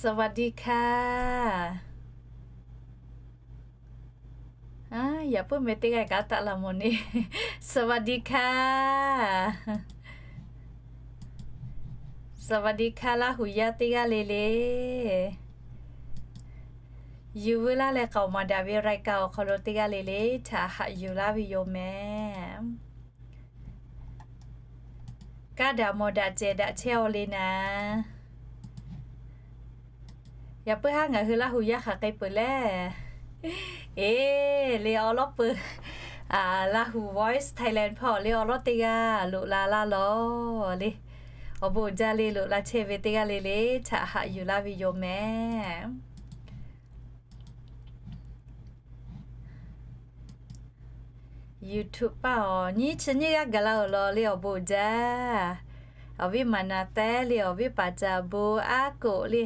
สวัสดีค่ะ Yaꞈ puiˉ meh teˇ g'aˇ kaꞈ taˆ la mawˬ neˇ. สวัสดีค่ะ สวัสดีค่ะ Laˇ huˍ yaˇ teˇ g'aˇ le le. Yuˬ veu laˇ leh k'aoˍ maˍ daꞈ ve รายการ awˬ hk'aw lo teˇ g'aˇ le le htaꞈ haꞈ yuˬ laˇ ve yoˬ meh. Kaˇ daꞈ mawˬ daꞈ cehˬ daꞈ chehˇ-aw le naˍ. Yaꞈ puiˉ haˉ ngaˬ hui Laˇ huˍ yaˇ hk'aˬ hk'e peuˬ leh, eˬ le awˬ lawˉ peuˬ. Laˇ huˍ Voice Thailand hpawˇ le awˬ lawˉ teˇ g'aˇ loꞈ la laˇ lawˬ le. Awˬ bon uiˍ jaˇ le, loꞈ la chehˇ ve teˇ g'aˇ le le htaꞈ haꞈ yuˬ laˇ ve yoˬ meh. YouTube paˇ-oˬ, nyiˇ chi nyiˇ g'aˇ gaˬ la-oˬ law le, awˬ bon uiˍ jaˇ. Awˬ viˉ maˍ naˍ tehˉ le, awˬ viˉ paˍ caˍ bon aˉ koꞈ le,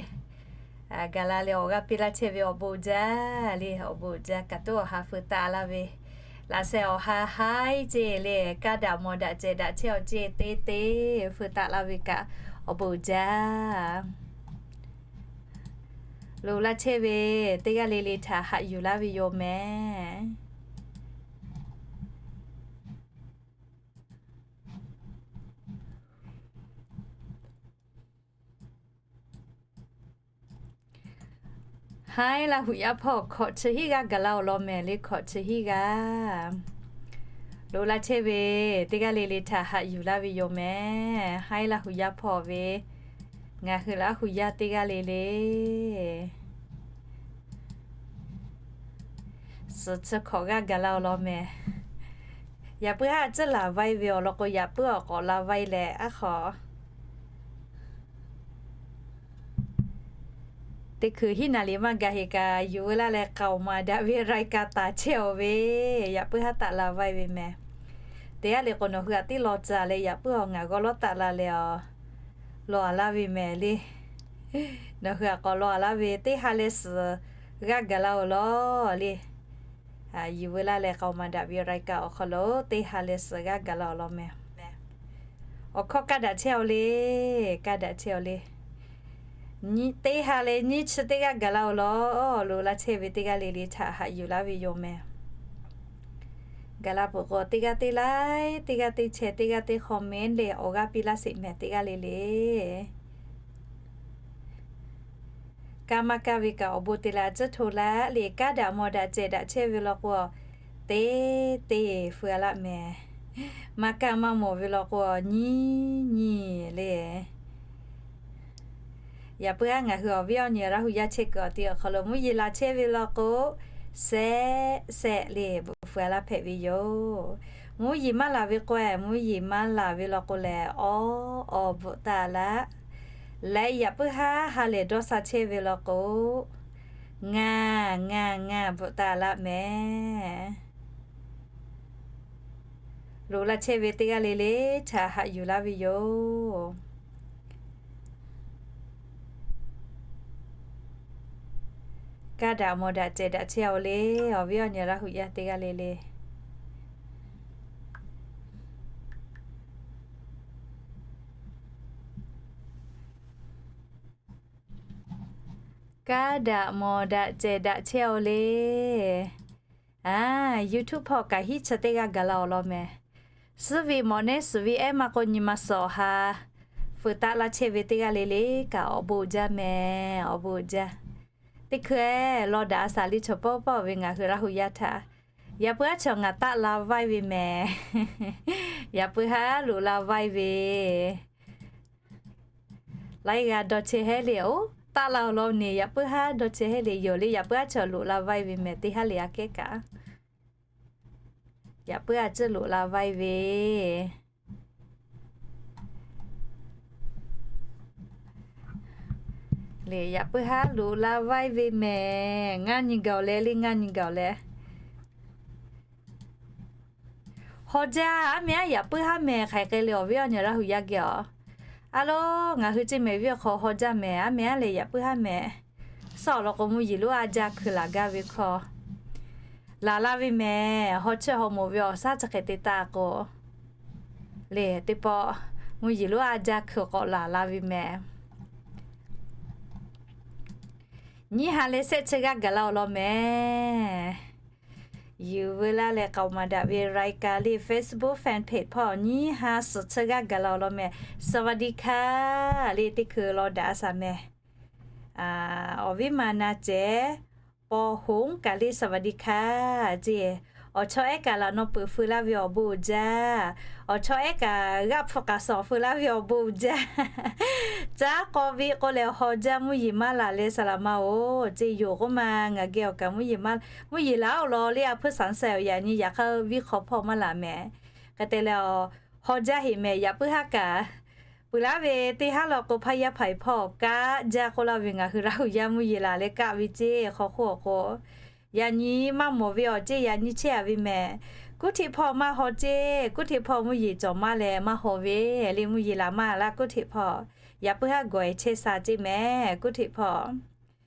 gaˬ la leh awˬ g'aˇ piˇ laˇ chehˇ ve awˬ bon uiˍ jaˇ le, awˬ bon uiˍ jaˇ. Kaꞈ tuˉ awˬ ha feu taˆ laˇ ve, laꞈ sheh awˬ ha haiˉ ceˇ le, kaˇ daꞈ mawˬ daꞈ cehˬ daꞈ chehˇ-aw ceˇ teˇ teˇ feu taˆ laˇ ve kaꞈ awˬ bon uiˍ jaˇ. Loꞈ la chehˇ ve teˇ g'aˇ le le htaꞈ haꞈ yuˬ laˇ ve yoˬ meh. Haiˉ Laˇ huˍ yaˇ hpawˇ hkawꞈ chi hiˉ g'aˇ gaˬ la-oˬ law meh le, hkawꞈ chi hiˉ g'aˇ. Loꞈ la chehˇ ve teˇ g'aˇ le le htaꞈ haꞈ yuˬ laˇ ve yoˬ meh. Haiˉ Laˇ huˍ yaˇ hpawˇ ve, ngaˬ hui Laˇ huˍ yaˇ teˇ g'aˇ le le suhˍ chi hkawꞈ g'aˇ gaˬ la-oˬ law meh. Yaꞈ puiˉ haˉ tcuhˉ laˬ vaiˇ ve awˬ lawn k'o, yaꞈ puiˉ awˬ k'awꞈ la vaiˇ leh aˉ hk'aw teˇ hkui hiˉ naˍ liˍ maˇ gaˬ heˍ kaꞈ, yuˬ veu laˇ leh k'aoˍ maˍ daꞈ ve รายการ taˍ chehˇ-aw ve, yaꞈ puiˉ haˉ taˆ la vaiˇ ve meh. Teˇ g'aˇ le k'o, nawˬ hui htaꞈ tiˉ law tcuh leh yaꞈ puiˉ awˬ ngaˬ g'awˇ lawˉ taˆ la leh awˬ law a laˇ ve meh le. Nawˬ hui htaꞈ k'awꞈ law a laˇ ve teˇ ha leh suhˍ g'aˇ gaˬ la-oˬ law le. Yuˬ veu laˇ leh k'aoˍ maˍ daꞈ ve รายการ awˬ hk'aw lo teˇ ha leh suhˍ g'aˇ gaˬ la-oˬ law meh. Awˬ hkawˇ kaˇ daꞈ chehˇ-aw le, kaˇ daꞈ chehˇ-aw le. Teˇ ha leh nyiˇ chi teˇ g'aˇ gaˬ la-oˬ law, loꞈ la chehˇ ve teˇ g'aˇ le le htaꞈ haꞈ yuˬ laˇ ve yoˬ meh. Gaˬ la peuˬ k'o, teˇ g'aˇ teˇ like, teˇ g'aˇ teˇ share, teˇ g'aˇ teˇ comment le awˬ g'aˇ piˇ laˇ sheˍ meh teˇ g'aˇ le le. Kaˇ maˇ kaˇ ve kaꞈ awˬ bon te leh a tcuhˉ hto laˇ le. Kaˇ daꞈ mawˬ daꞈ cehˬ daꞈ chehˇ ve law k'o, teˇ teˇ feu a laˇ meh. Maˇ kaˇ maˇ mawˬ ve law k'o, nyiˇ nyiˇ le. Yaꞈ puiˉ haˉ ngaˬ hui awˬ viˉ awˬ nyi Laˇ huˍ yaˇ chehˇ kuiˬ awˬ ti awˬ hk'aw lo mvuhˇ yeˬ la chehˇ ve law k'o, shehˆ shehˆ le bvuhꞈ feu a laˇ hpehꞈ ve yoˬ. Mvuhˇ yeˬ maˇ laˬ ve k'o, mvuhˇ yeˬ maˇ laˬ ve law k'o lehˬ, awˉ awˬ bvuhꞈ taˍ laˇ. Leh yaꞈ puiˉ haˉ ha lehˬ dawˇ sha chehˇ ve law k'o, ngaˬ ngaˬ ngaˬ bvuhꞈ taˍ laˇ meh. Loꞈ la chehˇ ve teˇ g'aˇ le le htaꞈ haꞈ yuˬ laˇ ve yoˬ. Kaˇ daꞈ mawˬ daꞈ cehˬ daꞈ chehˇ-aw le, awˬ viˉ awˬ nyi Laˇ huˍ yaˇ teˇ g'aˇ le le. Kaˇ daꞈ mawˬ daꞈ cehˬ daꞈ chehˇ-aw le. YouTube hpawˇ kaꞈ hiˉ chi teˇ g'aˇ gaˬ la-oˬ law meh. Suhˉ ve mawꞈ nehˉ suhˍ ve ehˉ maˇ k'oˆ nyi ma suhˍ awˬ ha feu taˆ laˇ chehˇ ve teˇ g'aˇ le le kaꞈ awˬ bon jaˇ meh, awˬ bon jaˇ. Teˇ hkui-eˬ law daꞈ a shaˍ le chaw pawˆ pawˆ ve ngaˬ hui Laˇ huˍ yaˇ htaꞈ, yaꞈ puiˉ haˉ chaw ngaˬ taˆ la vaiˇ ve meh. Yaꞈ puiˉ haˉ loꞈ la vaiˇ ve. Laiˉ g'aˇ dawˇ chehˇ hehˉ le-oˬ, taˆ la-oˬ law neˬ, yaꞈ puiˉ haˉ dawˇ chehˇ hehˉ le yoˬ le, yaꞈ puiˉ haˉ chaw loꞈ la vaiˇ ve meh teˇ haˉ le aꞈ kehˉ kaꞈ. Yaꞈ puiˉ a tcuhˉ loꞈ la vaiˇ ve le, yaꞈ puiˉ haˉ loꞈ la vaiˇ ve meh. Ngaˇ nyi gaˬ-oˬ leh le, ngaˇ nyi gaˬ-oˬ leh. Haw jaˇ, aˉ meh aˉ yaꞈ puiˉ haˉ meh hk'aˬ hk'e le awˬ viˉ awˬ nyi Laˇ huˍ yaˇ geh-oˬ. A lo, ngaˬ hui ceˇ mehˍ viˉ awˬ hk'aw haw jaˇ meh, aˉ meh aˉ leh yaꞈ puiˉ haˉ meh. Suhˉ awˬ lawn k'o mvuhˇ yeˬ lonˉ a jaˇ hkui laˬ gaˇ ve hkawˇ laˬ la ve meh. Haw chehˇ haw moˍ ve awˬ shaˉ chi hk'e te taˍ k'o, le teˇ pawˆ Mvuhˇ yeˬ lonˉ a jaˇ hkui k'awꞈ laˬ la ve mehˍ. Nyiˇ ha leh shehˆ chi g'aˇ gaˬ la awˬ lawn mehˍ. Yuˬ veu laˇ leh k'aoˍ maˍ daꞈ ve รายการ le Facebook fan page hpawˇ nyiˇ ha suhˍ chi g'aˇ gaˬ la awˬ lawn mehˍ. สวัสดีค่ะ le teˇ hkui law daꞈ a shaˍ mehˍ. Awˬ viˉ ma na cehˬ, paw hoˉ kaꞈ le สวัสดีค่ะ ceˇ. Awˬ chawˇ ehˉ kaꞈ laꞈ naw peuˬ feu laˇ ve awˬ bon uiˍ jaˇ. Awˬ chawˇ ehˉ kaꞈ g'aˆ hpu k'aꞈ shawˍ feu laˇ ve awˬ bon uiˍ jaˇ. Caˉ k'aw ve k'oˆ leh haw jaˇ mvuhˇ yeˬ maˇ laˬ leh saˍ laꞈ ma-oˬ ceˇ yoˬ k'oˆ ma ngaˬ geh awˬ kaꞈ mvuhˇ yeˬ maˇ, mvuhˇ yeˬ laˬ awˬ lawn le a hpuiˇ saˍ saˍ awˬ yaꞈ nyi yaꞈ hk'aˇ viˉ hk'aw hpawˇ maˇ laˬ mehˍ. Hk'e te leh, haw jaˇ heꞈ mehˍ yaꞈ puiˉ haˉ kaꞈ. Peuˬ laˇ ve teˇ haˉ law k'o hpaˇ yaˇ hpaˍ-eˬ hpawˇ kaꞈ jaˇ k'oˆ laˇ ve ngaˬ hui Laˇ huˍ yaˇ mvuhˇ yeˬ laˬ leh kaˆ ve ceˇ hk'aw hk'oˆ awˬ k'o, yaꞈ nyi maˇ mawˬ ve awˬ ceˇ yaꞈ nyi chehˇ a ve mehˍ. Kuˉ hteꞈ hpawˇ maˇ haw ceˇ, kuˉ hteꞈ hpawˇ mvuhˇ yeˬ cawˬ maˇ leh maˇ haw ve le mvuhˇ yeˬ laˬ maˇ laˇ kuˉ hteꞈ hpawˇ. Yaꞈ puiˉ haˉ gawˬ-e chehˇ sha ceˇ mehˍ kuˉ hteꞈ hpawˇ.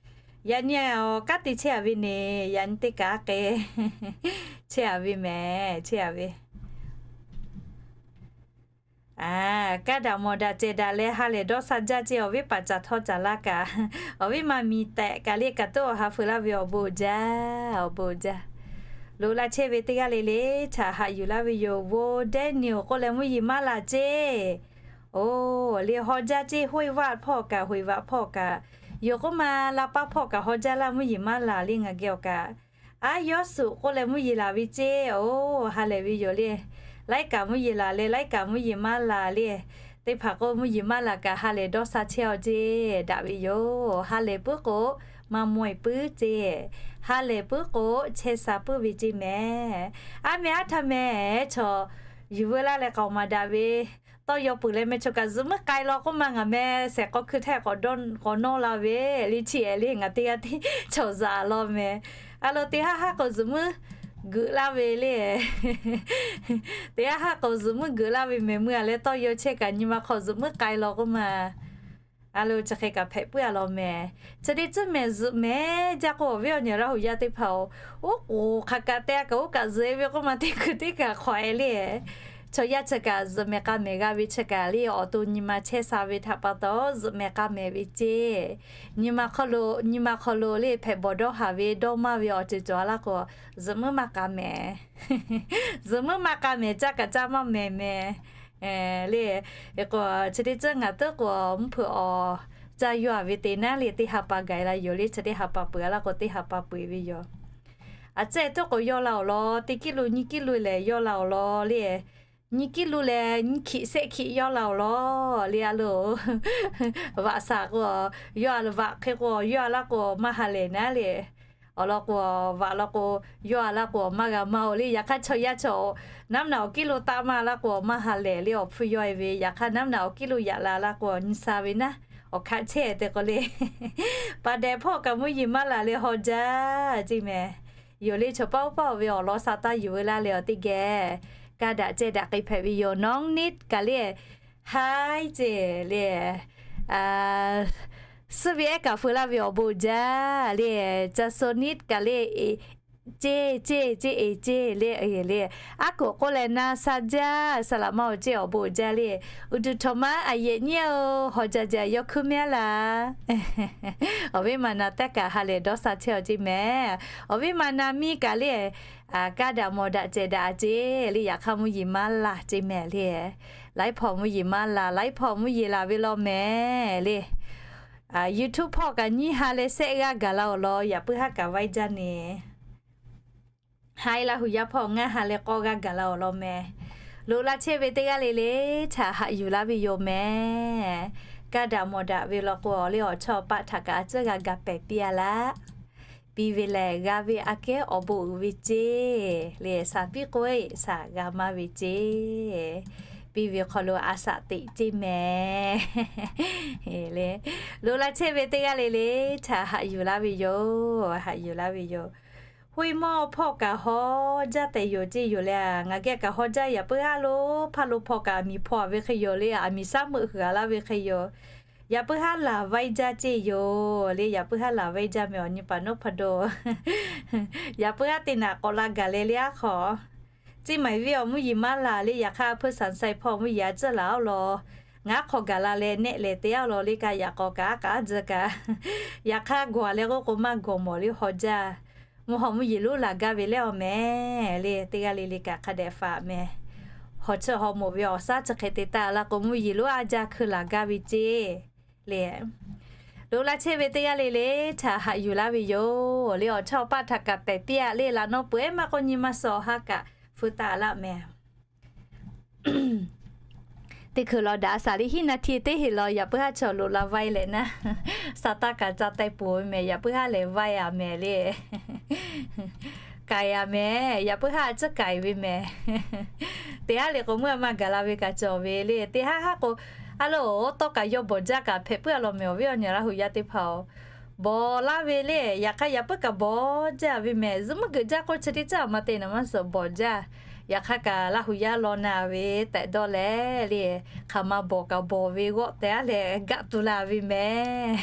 Yaꞈ nyi awˬ kanˉ te chehˇ a ve neˬ, yaꞈ nyi teˇ kaꞈ k'e chehˇ a ve mehˍ chehˇ a ve. Kaˇ daꞈ mawˬ daꞈ cehˬ daꞈ leh ha lehˬ dawˇ sha jaˇ ceˇ awˬ viˉ paˍ caˍ htawˇ caˍ laˇ kaꞈ, awˬ viˉ ma miˬ tehꞈ kaꞈ le kaꞈ toˆ awˬ ha feu laˇ ve awˬ bon jaˇ, awˬ bon jaˇ. Loꞈ la chehˇ ve teˇ g'aˇ le le htaꞈ haꞈ yuˬ laˇ ve yoˬ. Wo Daniel k'oˆ leh mvuhˇ yeˬ maˇ laˬ ceˇ. Oˬ, le haw jaˇ ceˇ, hoˆ-e vaˆ hpawˇ kaꞈ, hoꞈ-e vaꞈ hpawˇ kaꞈ, yoˬ k'oˆ ma la paˇ hpawˇ kaꞈ haw jaˇ laˇ mvuhˇ yeˬ maˇ laˬ le ngaˬ geh awˬ kaꞈ. Aˉ yawˇ suꞈ k'oˆ leh mvuhˇ yeˬ laˬ ve ceˇ. Oˬ, ha lehˬ ve yoˬ le. Laiˉ kaꞈ mvuhˇ yeˬ laˬ leh laiˉ kaꞈ mvuhˇ yeˬ maˇ laˬ le. Teˇ hpaˍ k'o mvuhˇ yeˬ maˇ laˬ kaꞈ ha lehˬ dawˇ sha chehˇ aw ceˇ daꞈ ve yoˬ. Ha lehˬ puiˉ k'o maˇ mawˬ-e puiˉ ceˇ. Ha lehˬ puiˉ k'o chehˇ sha puiˉ ve ceˇ mehˍ. Aˉ meh aˉ htaˇ mehˍ chaw yuˬ veu laˇ leh k'aoˍ maˍ daꞈ ve tawˇ yaw peuˬ leh meh chaw kaꞈ zuhꞈ muiˉ k'ai law k'oˆ ma ngaˬ meh shehˍ k'aw hkui htaˇ k'awꞈ nawˇ la ve le chi-e le ngaˬ teˇ g'aˇ tiˉ chaw zaꞈ law mehˍ. A lo teˇ haˉ haˉ k'o zuhꞈ muiˉ geuꞈ laˇ ve le. Teˇ haˉ haˉ k'o zuhꞈ muiˉ geuꞈ laˇ ve mehˍ meuˇ a leh tawˇ yaw chehˇ kaꞈ nyi ma hk'aw zuhꞈ muiˉ k'ai law k'oˆ ma. A lo chi hk'e kaꞈ hpehꞈ puiˉ a law mehˍ. Chi teˇ tcuhˉ mehˍ zuhꞈ mehˍ jaˇ k'o awˬ viˉ awˬ nyi Laˇ huˍ yaˇ teˇ hpaˍ-oˬ, oˉ k'oˍ hk'aˬ kaꞈ te a kaꞈ oˇ kaꞈ zuhꞈ-e ve k'oˆ ma teˇ hkui teˇ kaꞈ hk'awꞈ-e le. Chaw yaˇ chi kaꞈ zuhꞈ mehˍ k'a mehˍ g'a ve chi kaꞈ le awˬ to nyi ma chehˇ sha ve htaꞈ pa taw zuhꞈ mehˍ k'a mehˍ ve ceˇ. Nyi ma hk'aw lo, nyi ma hk'aw lo le hpehꞈ bawˬ dawˇ haˍ ve dawˇ maˇ ve awˬ ceuˬ cawˬ a laˇ k'o, zuhꞈ muiˉ maˇ k'a mehˍ. Zuhꞈ muiˉ maˇ k'a mehˍ, caˇ kaꞈ caˇ maˇ mehˍ mehˍ. Le, k'o chi teˇ tcuhˉ ngaˬ tuˉ k'o mvuhˇ hpeuꞈ awˬ caˇ yaw-a ve te naˉ le teˇ ha pa gaˬ la yoˬ le chi teˇ ha pa peuˬ a laˇ k'o teˇ ha pa peuˬ ve yoˬ. A cehˇ tuˉ k'o yaw la awˬ lawn teˇ kiˉ lo nyiˇ kiˉ lo lehˬ yaw la awˬ lawn le. Nyiˇ kiˉ lo leh nyiˇ hkiꞈ shehˆ hkiꞈ yaw la awˬ lawn le a lo. Vaꞈ shaˍ k'o, yaw a vaꞈ hk'e k'o yaw a laˇ k'o maˇ ha lehˬ naˉ le. Awˬ lawn k'o, vaꞈ law k'o, yaw a laˇ k'o maˇ g'a maˇ-oˬ le. Yaꞈ hk'aˇ chaw yaˇ chaw, naˉ naꞈ awˬ kiˉ lo taˆ maˇ laˇ k'o maˇ ha lehˬ le awˬ hpfuhˇ yaw-e ve. Yaꞈ hk'aˇ naˉ naꞈ awˬ kiˉ lo yaꞈ la laˇ k'o nyi sha ve naˉ, awˬ hkaˆ chehˇ te k'o le. Paˍ dehꞈ hpawˇ kaꞈ mvuhˇ yeˬ maˇ laˬ leh haw jaˇ ceˇ mehˍ. Yoˬ le chaw paˆ uˉ paˆ-oˬ ve awˬ lawn sha taˇ yuˬ veu laˇ leh awˬ teˇ geh kaˇ daꞈ cehˇ daꞈ k'ai hpehꞈ ve yoˬ. Nawˉ niˆ kaꞈ le haiˉ ceˇ le. Suhˉ ve ehˉ kaꞈ feu laˇ ve awˬ bon jaˇ le. Ca so niˆ kaꞈ le ceˇ ceˇ ceˇ e ceˇ le le. Aˉ k'oˍ k'oˆ leh na sha jaˇ, saˍ laꞈ ma-oˬ ceˇ awˬ bon jaˇ le. Uˍ duˬ htawnˍ ma a yehꞈ nyiˇ-oˬ, hawˬ jaˇ jaˇ yaw hkuiˉ mehˉ laˇ. Awˬ viˉ ma na tehˉ kaꞈ ha lehˬ dawˇ sha chehˇ aw ceˇ mehˍ. Awˬ viˉ ma na miˇ kaꞈ le, kaˇ daꞈ mawˬ daꞈ cehˬ daꞈ ceˇ le. Yaꞈ hk'aˇ mvuhˇ yeˬ maˇ laˬ ceˇ mehˍ le. Laiˉ hpawˇ mvuhˇ yeˬ maˇ laˬ, laiˉ hpawˇ mvuhˇ yeˬ laˬ ve law mehˍ le. YouTube hpawˇ kaꞈ nyiˇ ha leh shehˆ g'aˇ gaˬ la awˬ lawn yaꞈ puiˉ haˉ kaꞈ vaiˇ jaˇ neˬ. Haiˉ Laˇ huˍ yaˇ hpawˇ ngaˇ ha leh k'awˇ g'aˇ gaˬ la awˬ lawn mehˍ. Loꞈ la chehˇ ve teˇ g'aˇ le le htaꞈ haꞈ yuˬ laˇ ve yoˬ mehˍ. Kaˇ daꞈ mawˬ daꞈ ve law k'o awˬ le awˬ chawˇ paˆ htaꞈ kaꞈ a tcuhˉ g'a ga pehˍ piˇ a laˇ. Piˇ ve lehˬ g'a ve aꞈ kehˉ awˬ bon uiˍ ve ceˇ le. Shaˍ piˇ k'oˆ-e shaˍ g'a maˇ ve ceˇ. Piˇ ve hk'aw lo a shaꞈ teꞈ ceˇ mehˍ. Loꞈ la chehˇ ve teˇ g'aˇ le le htaꞈ haꞈ yuˬ laˇ ve yoˬ, haꞈ yuˬ laˇ ve yoˬ. Hoˇ-e mawˇ hpawˇ kaꞈ haw jaˇ tehꞈ yoˬ ceˇ yoˬ le. Ngaˬ geh kaꞈ haw jaˇ yaꞈ puiˉ haˉ lo hpaˇ lo hpawˇ kaꞈ aˬ miˍ hpaw-a ve hk'e yoˬ le. Aˬ miˍ shaˉ meuˆ huiˍ a laˇ ve hk'e yoˬ. Yaꞈ puiˉ haˉ laˬ vaiˇ jaˇ ceˇ yoˬ le. Yaꞈ puiˉ haˉ laˬ vaiˇ jaˇ mehˍ awˬ nyi paˍ nawˉ hpaˇ do. Yaꞈ puiˉ haˉ teˇ naꞈ k'awꞈ la gaˬ leh le aˉ hk'aw, ceˇ maˍ viˇ awˬ mvuhˇ yeˬ maˇ laˬ le. Yaꞈ hk'aˇ a hpuiˇ shaˍ sai hpawˇ mvuhˇ yeˬ a tcuhˉ laˬ awˬ lawn ngaˬ aˉ hk'aw gaˬ la leh nehˆ lehˬ te aˉ law le kaꞈ, yaꞈ k'aw kaꞈ aˉ kaꞈ aˉ tcuh kaꞈ, yaꞈ hk'aˇ gawˬ leh k'oˆ k'o maˇ gawˬ mawˬ le, haw jaˇ. Mvuhˇ hawˬ mvuhˇ yeˬ lonˉ laˬ gaˇ ve leh awˬ mehˍ le, teˇ g'aˇ le le kaꞈ hk'a dehꞈ faˍ mehˍ. Haw cheuˇ haw mawˬ ve awˬ shaˉ chi hk'e te taˍ la k'o, mvuhˇ yeˬ lonˉ aˇ jaˇ hkui laˬ gaˇ ve ceˇ le. Loꞈ la chehˇ ve teˇ g'aˇ le le htaꞈ haꞈ yuˬ laˇ ve yoˬ le. Awˬ chawˇ awˬ paˆ htaꞈ kaꞈ pehˬ piˇ-aꞈ le, laꞈ nawˉ peuˬ-eˬ maˇ k'oˆ nyi ma suhˍ awˬ ha kaꞈ feu taˍ laˇ mehˍ. Teˇ hkui law daꞈ shaˍ le hiˉ naˍ hti teˇ heˍ law, yaꞈ puiˉ haˉ chaw loꞈ la vaiˇ leh naˉ, sa taˇ kaꞈ ca taiˇ peuˬ ve mehˍ, yaꞈ puiˉ haˉ lehˬ vaiˇ-a mehˍ le. K'ai-a mehˍ, yaꞈ puiˉ haˉ a ciˉ k'ai ve mehˍ. Teˇ haˉ le k'o meuˇ a maˇ gaˬ la ve kaꞈ cawˬ ve le. Teˇ haˉ haˉ k'o, a loˬ, tawˇ kaꞈ yawˇ bawˬ jaˇ kaꞈ hpehꞈ puiˉ-a law mehˍ, awˬ viˉ awˬ nyi Laˇ hu yaˇ teˇ hpaˍ-oˬ. Bawˬ laˇ ve le, yaꞈ hk'aˇ yaꞈ puiˉ kaꞈ bawˬ jaˇ ve mehˍ. Zuhꞈ mvuhˇ geuꞈ jaˇ k'oˆ chi teˇ caˇ maˇ te naˍ maˇ suhˍ bawˬ jaˇ. Yaꞈ hk'aˇ kaꞈ Laˇ hu yaˇ law na ve tehꞈ dawˇ leh le, hk'aˬ ma bawˬ kaꞈ bawˬ ve g'awˆ tehꞈ a leh gaˆ tu la ve mehˍ.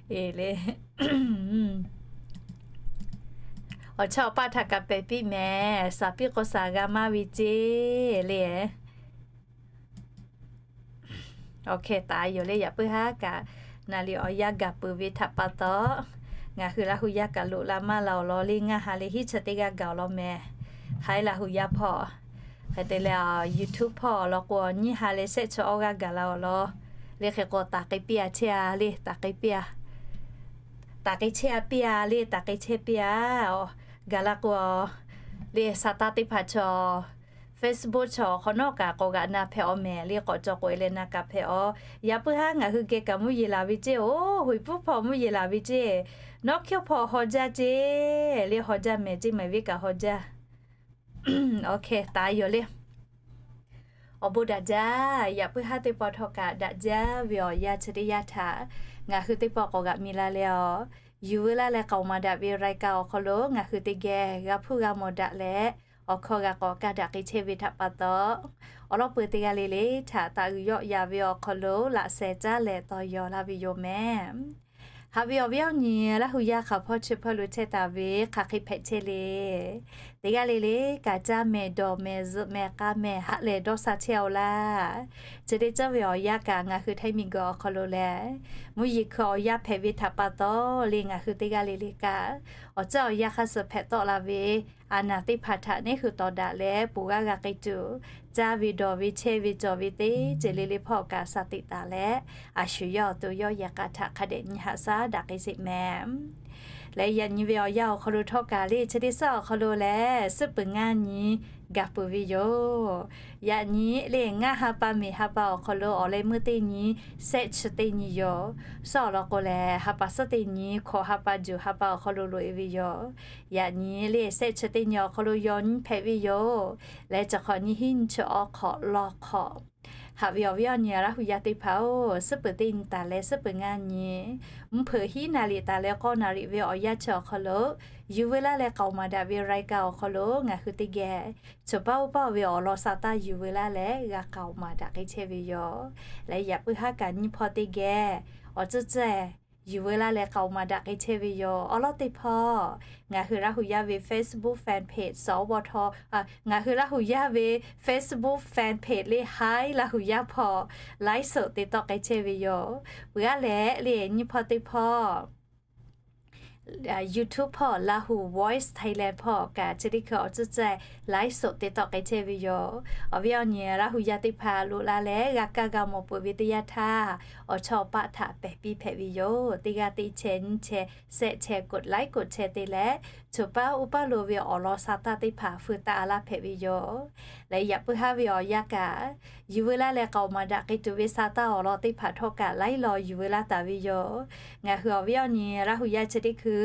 Eˬ le. Awˬ chawˇ awˬ paˆ htaꞈ kaꞈ pehˬ piˇ mehˍ, shaˍ piˇ k'o shaˍ g'a maˇ ve ceˇ le. Awˬ hkeh taˍ yoˬ le, yaꞈ puiˉ haˉ kaꞈ naˍ riˍ awˬ yanˇ gaˬ peuˬ ve htaꞈ pa taw, ngaˬ hui Laˇ hu yaˇ kaꞈ loꞈ la maˇ la awˬ lawn le, ngaˇ ha leh hiˉ chi teˇ g'aˇ gaˬ awˬ lawn mehˍ. Haiˉ Laˇ hu yaˇ hpawˇ, hk'e te leh YouTube hpawˇ law k'o, nyiˇ ha leh shehˆ chi awˇ g'aˇ gaˬ la awˬ lawn le. Hk'e k'o taˍ k'e piˇ-a chehˇ-a le, taˍ k'e piˇ-a, taˍ k'e chehˇ-a piˇ-a le, taˍ k'e chehˇ piˇ-a. Gaˬ la k'o, le sa taˇ teˇ hpaˍ chaw Facebook chaw hk'awꞈ nawˉ kaꞈ k'awꞈ g'aꞈ na hpehꞈ-aw mehˍ le, k'awꞈ cawˬ k'oꞈ-e leh na kaꞈ hpehꞈ-aw. Yaꞈ puiˉ haˉ ngaˬ hui geh kaꞈ mvuhˇ yeˬ laˬ ve ceˇ-oˬ, Huiˍ puiˉ hpawˇ mvuhˇ yeˬ laˬ ve ceˇ, nawˉ hkiaw hpawˇ haw jaˇ ceˇ le, haw jaˇ mehˍ ceˇ, mehˍ viˉ kaꞈ haw jaˇ. Awˬ hkeh taˍ yoˬ le. Awˬ bon daꞈ jaˇ. Yaꞈ puiˉ haˉ teˇ pawˆ htawˇ kaꞈ daꞈ jaˇ ve awˬ yanˇ chi teˇ yanˇ htaꞈ ngaˬ hui teˇ pawˆ k'awꞈ g'aꞈ mi la leh, awˬ yuˬ veu laˇ leh k'aoˍ maˍ daꞈ ve รายการ awˬ hk'aw lo ngaˬ hui teˇ geh g'a hpuˇ g'a mawˬ daꞈ leh, awˬ hkawˇ g'a k'awꞈ kaˇ daꞈ k'ai chehˇ ve htaꞈ pa taw, awˬ lawn peu teˇ g'aˇ le le htaꞈ taˍ uiˍ yawˆ yan ve awˬ hk'aw lo laꞈ sheh caˉ leh taw yaw laˇ ve yoˬ mehˍ. Haꞈ ve awˬ viˉ awˬ nyi Laˇ hu yaˇ hk'aˬ hpawˇ chi hpawˇ lo chehˇ taˍ ve hk'aˬ hk'e hpehꞈ chehˇ le. Teˇ g'aˇ le le kaꞈ caˇ mehˍ dawˬ mehˍ zuhꞈ mehˍ k'a mehˍ haꞈ lehˬ dawˇ sha chehˇ-aw laˇ. Chi teˇ ceuˬ ve awˬ yanˇ kaꞈ ngaˬ hui htaiˇ miˬ guiˬ awˬ hk'aw lo lehˬ, mvuhˇ yeˬ hkui awˬ yanˇ hpehꞈ ve htaꞈ pa taw le, ngaˬ hui teˇ g'aˇ le le kaꞈ awˬ ceuˬ awˬ yanˇ hk'aˇ suh hpehꞈ tawˆ la ve a naˍ teˇ hpaˍ htaꞈ neˉ hui tawˍ daꞈ leh, poˬ g'aˇ g'a k'ai tuˬ caˇ ve dawˬ ve chehˇ ve cawˬ ve teˇ ceuˬ le le hpawˇ kaꞈ shaˍ tiꞈ taˍ leh, a shu yawˇ awˬ to yawˇ yehˬ k'a htaꞈ hk'a dehꞈ nyi haꞈ shaˉ daꞈ k'ai sheˍ mehˍ. Leh yaꞈ nyi ve awˬ yanˇ awˬ hk'aw lo htawˇ kaꞈ le, chi teˇ suhˉ awˬ hk'aw lo lehˬ, suhˉ peuˬ ngaˇ nyi gaˬ peuˬ ve yoˬ. Yaꞈ nyi le ngaˇ ha pa mehˍ ha pa awˬ hk'aw lo awˬ leh meuˇ teˇ nyi, shehˆ chi teˇ nyi yoˬ. Suhˉ awˬ lawn k'o lehˬ, ha pa suhˉ teˇ nyi hkawꞈ ha pa juˬ ha pa awˬ hk'aw lo loꞈ-e ve yoˬ. Yaꞈ nyi le shehˆ chi teˇ nyi awˬ hk'aw lo yaw nyi hpehꞈ ve yoˬ. Leh chi hk'awꞈ nyi hiˉ nyi chi awˬ hk'awꞈ law hk'awꞈ Haꞈ ve awˬ viˉ awˬ nyi Laˇ hu yaˇ teˇ hpaˍ-oˬ, suhˉ peuˬ teˇ nyi taˍ leh suhˉ peuˬ ngaˇ nyi, mvuhˇ hpeuꞈ hiˉ naˍ riˍ taˍ leh k'awˇ naˍ riˍ ve awˬ yanˇ chi awˬ hk'aw lo, yuˬ veu laˇ leh k'aoˍ maˍ daꞈ ve รายการ awˬ hk'aw lo ngaˬ hui teˇ geh, choˬ paˇ uˉ paˇ ve awˬ lawn sa taˇ yuˬ veu laˇ leh g'a k'aoˍ maˍ daꞈ k'ai chehˇ ve yoˬ. Leh yaꞈ puiˉ haˉ kaꞈ nyiˇ hpawˇ teˇ geh awˬ tcuhˇ tcuhˇ yuˬ veu laˇ leh k'aoˍ maˍ daꞈ k'ai chehˇ ve yoˬ. Awˬ lawn teˇ hpawˇ ngaˬ hui Laˇ hu yaˇ ve Facebook fan page suhˍ awˬ baw htawˇ, ngaˬ hui Laˇ hu yaˇ ve Facebook fan page le Haiˉ Laˇ hu yaˇ hpawˇ ไลฟ์สด te tawˆ k'ai chehˇ ve yoˬ. Peuˬ aˉ leh le nyiˇ hpawˇ teˇ hpawˇ YouTube hpawˇ Lahu Voice Thailand hpawˇ kaꞈ chi teˇ hkui awˬ tcuhˇ tcuhˇ ไลฟ์สด te tawˆ k'ai chehˇ ve yoˬ. Awˬ viˉ awˬ nyi Laˇ hu yaˇ teˇ hpaˍ loꞈ la leh g'a kaˇ g'a mawˬ peuˬ ve teˇ yanˇ htaˇ, awˬ chawˇ awˬ paˆ htaꞈ pehˬ piˇ hpehꞈ ve yoˬ. Teˇ g'aˇ teˇ chehˇ nyiˇ chehˇ shehˆ chehˇ กดไลค์ กดแชร์ te leh, choˬ paˇ uˉ paˇ lo ve awˬ lawn sa taˇ teˇ hpaˍ feu taˇ a laˇ hpehꞈ ve yoˬ. Leh yaꞈ puiˉ haˉ ve awˬ yanˇ kaꞈ, yuˬ veu laˇ leh k'aoˍ maˍ daꞈ k'ai tuˬ ve sa taˇ awˬ lawn teˇ hpaˍ htawˇ kaꞈ laiˉ law yuˬ veu laˇ taˍ ve yoˬ. Ngaˬ hui awˬ viˉ awˬ nyi Laˇ hu yaˇ chi teˇ hkui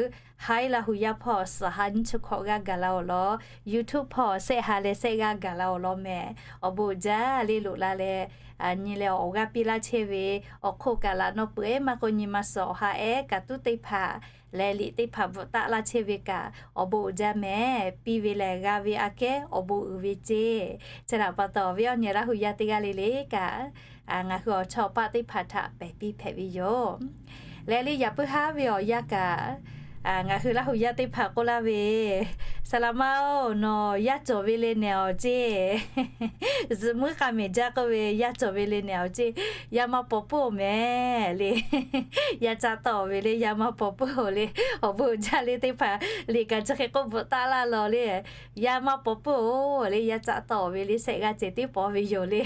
Haiˉ Laˇ hu yaˇ hpawˇ suhˍ ha nyiˇ chi hkawꞈ g'aˇ gaˬ la awˬ lawn, YouTube hpawˇ shehˆ ha leh shehˆ g'aˇ gaˬ la awˬ lawn mehˍ. Awˬ bon uiˍ jaˇ le loꞈ la leh, nyi leh awˬ g'aˇ piˇ laˇ chehˇ ve, awˬ hk'oˆ kaꞈ laꞈ nawˉ peuˬ ehˉ maˇ k'oˆ nyi ma suhˍ awˬ ha ehˉ kaꞈ tuˉ teˇ hpaˍ leh liꞈ teˇ hpaˍ bvuhꞈ taˆ laˇ chehˇ ve kaꞈ awˬ bon uiˍ jaˇ mehˍ. Piˇ ve lehˬ g'a ve aꞈ kehˉ awˬ bon uiˍ ve ceˇ. Chi htaꞈ pa taw awˬ viˉ awˬ nyi Laˇ hu yaˇ teˇ g'aˇ le le kaꞈ, ngaˬ hui awˬ chawˇ awˬ paˆ teˇ hpaˍ htaꞈ pehˬ piˇ hpehꞈ ve yoˬ. Leh le yaꞈ puiˉ haˉ ve awˬ yanˇ kaꞈ, Ngaˬ hui Laˇ hu yaˇ teˇ hpaˍ k'oˆ laˇ ve, Saˍ laˍ maˇ-oˬ, nawˬ yaˇ cawˬ ve le nehˬ awˬ ceˇ. Zuhꞈ muiˉ k'a mehˍ jaˇ k'oˆ ve, yaˇ cawˬ ve le nehˬ awˬ ceˇ. Yaˇ maˇ paw puiˉ-oˬ mehˍ le. Yaˇ caˆ tawˆ-oˬ ve le, yaˇ maˇ paw puiˉ-oˬ le. Awˬ bon jaˇ le teˇ hpaˍ liꞈ kaꞈ chi hk'e k'oˆ bvuhꞈ taˍ laˇ law le. Yaˇ maˇ paw puiˉ-oˬ le, yaˇ caˆ tawˆ-oˬ ve le, shehˆ g'aˇ ceh tiˉ paw ve yoˬ le.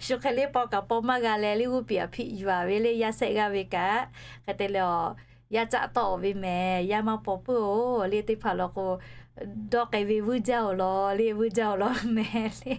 Shu hk'e le paw kaꞈ paw maˇ g'a leh le, g'uˇ piˍ aꞈ hpiˆ yuˬ-a ve le, yaˇ shehˆ g'aˇ ve kaꞈ. Hk'e te leh, yaˇ caˆ tawˆ-oˬ ve mehˍ, yaˇ maˇ paw puiˉ-oˬ le teˇ hpaˍ law k'o, dawˇ k'ai ve vuiˇ jaˇ-oˬ law le, vuiˇ jaˇ-oˬ law mehˍ le.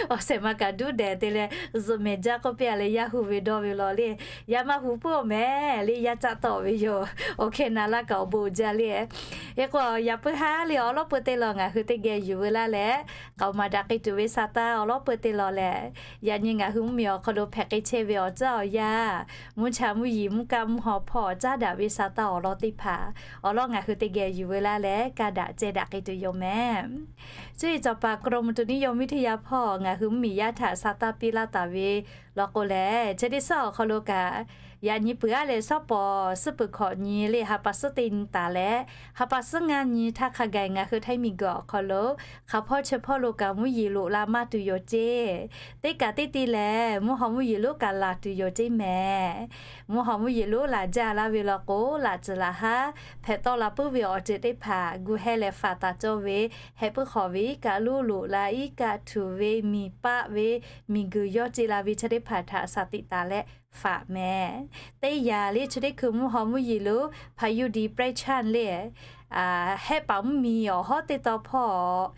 Awˬ shehˍ ma kaꞈ duˉ dehˬ te leh, zuhꞈ mehˍ jaˇ k'oˆ piˇ-a leh, yaˇ hu ve dawˇ ve law le. Yaˇ maˇ hu puiˉ-oˬ mehˍ le, yaˇ caˆ tawˆ ve yoˬ. Awˬ hkeh na laˇ kaꞈ awˬ bon jaˇ le. Hk'e k'o, yaꞈ puiˉ haˉ le awˬ lawn peuˬ te law ngaˬ hui teˇ geh yuˬ veu laˇ leh, k'aoˍ maˍ daꞈ k'ai tuˬ ve sa taˇ awˬ lawn peuˬ te law lehˬ, yaꞈ nyi ngaˬ hui mvuhˇmiˬ awˬ hk'aw lo hpehꞈ k'ai chehˇ ve awˬ tcuhˉ awˬ yanˇ, mvuhˇ cha mvuhˇ yeˬ mvuhˇ kaˆ mvuhˇ haw hpawˇ caˉ daꞈ ve sa taˇ awˬ lawn teˇ hpaˍ awˬ lawn ngaˬ hui teˇ geh yuˬ veu laˇ leh, kaˇ daꞈ ceh daꞈ k'ai tuˬ yoˬ mehˍ. Cuˇ yiˍ cawˬ paˍ กรมอุตุนิยมวิทยา hpawˇ ngaˬ hui mvuhˇmiˬ yaˇ htaꞈ sa taˇ piˇ laˇ taˍ ve law k'o lehˬ, chi teˇ suhˉ awˬ hk'aw lo kaꞈ, yaꞈ nyi peuˬ-aˉ leh suhˉ pawˍ suhˉ peuˬ hkawꞈ nyi le ha pa suhˉ teˇ nyi taˍ leh, ha pa suhˉ ngaˇ nyi htaˇ hk'a gaˬ ngaˬ hui Htaiˇ miˬguiˬ awˬ hk'aw lo hk'aˬ hpawˇ chi hpawˇ lo kaꞈ mvuhˇ yeˬ loꞈ la maˇ tuˬ yoˬ ceˇ. Teˇ kaꞈ teˇ te lehˬ, mvuhˇ haw mvuhˇ yeˬ lonˉ kaꞈ laˬ tuˬ yoˬ ceˇ mehˍ. Mvuhˇ haw mvuhˇ yeˬ lonˉ laˬ jaˇ laˇ ve law k'o, laꞈ tcuhˍ laˬ haˉ hpehꞈ tawˆ la puiˉ ve awˬ ceuˬ teˇ hpaˍ gu heh leh faˍ taˍ cawˇ ve, heh puiˉ hk'awꞈ ve iˉ kaˆ lonˉ loꞈ la, iˉ kaˆ htuꞈ ve, miˬ paˆ ve, miˬguiˬ yawˇ ce la ve chi teˇ hpaˍ htaꞈ shaˍ tiꞈ taˍ leh faˍ mehˍ. Teˇ yanˇ le chi teˇ hkui mvuhˇ haw mvuhˇ yeˬ lonˉ พายุดีเปรสชัน le, hehˆ paˍ mvuhˇmiˬ awˬ hawˉ teˇ taw hpawˇ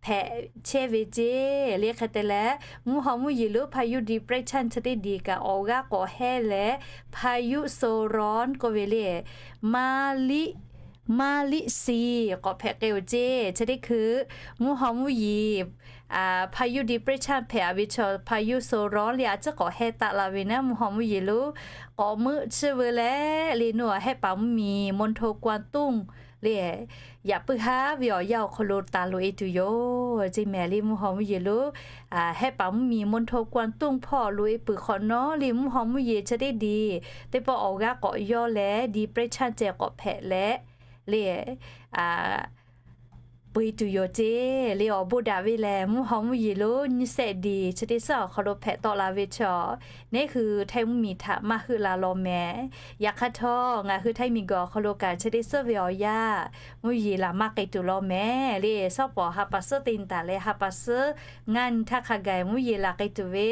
hpehꞈ chehˇ ve ceˇ le. Hk'e te leh, mvuhˇ haw mvuhˇ yeˬ lonˉ พายุดีเปรสชัน chi teˇ diˬ kaꞈ awˬ g'aˇ k'awꞈ hehˇ leh, พายุโซนร้อน k'oˆ ve le, maˇ liˆ siˍ k'awꞈ hpehꞈ k'ai-oˬ ceˇ. Chi teˇ hkui mvuhˇ haw mvuhˇ yeˬ พายุดีเปรสชัน hpehꞈ-a ve chaw พายุโซนร้อน le a ciˉ k'awꞈ hehˇ taˆ la ve naˉ, mvuhˇ haw mvuhˇ yeˬ lonˉ k'awꞈ meuˆ chiˇ veu leh le, nawˬ hehˆ paˍ mvuhˇmiˬ มณฑลกวางตุ้ง le, yaꞈ puiˉ haˉ ve awˬ yanˇ awˬ hk'aw lo taˍ loꞈ-e tuˬ yoˬ ceˇ mehˍ le. Mvuhˇ haw mvuhˇ yeˬ lonˉ hehˆ paˍ mvuhˇmiˬ มณฑลกวางตุ้ง hpawˇ loꞈ-e peuˬ hk'awꞈ nawˉ le, mvuhˇ haw mvuhˇ yeˬ chi teˇ diˬ teˇ pawˆ awˬ g'aˇ k'awꞈ yawˇ leh ดีเปรสชัน ceh k'awꞈ hpehꞈ leh le, peu-e tuˬ yoˬ ceˇ le. Awˬ bon daꞈ ve lehˬ, mvuhˇ haw mvuhˇ yeˬ lonˉ nyiˇ shehˆ diˬ chi teˇ suhˉ awˬ hk'aw lo hpehꞈ tawˆ la ve chaw, neˉ hui Htaiˇ mvuhˇmiˬ htaꞈ maˇ heuˆ la law mehˍ. Yaꞈ hk'aˇ htawˇ, ngaˬ hui Htaiˇ miˬguiˬ awˬ hk'aw lo kaꞈ chi teˇ suhˉ ve awˬ yanˇ mvuhˇ yeˬ laˬ maˇ k'ai tuˬ law mehˍ le. Suhˉ pawˍ ha pa suhˉ teˇ nyi taˍ leh ha pa suhˉ ngaˇ nyi htaˇ hk'a gaˬ mvuhˇ yeˬ laˬ k'ai tuˬ ve,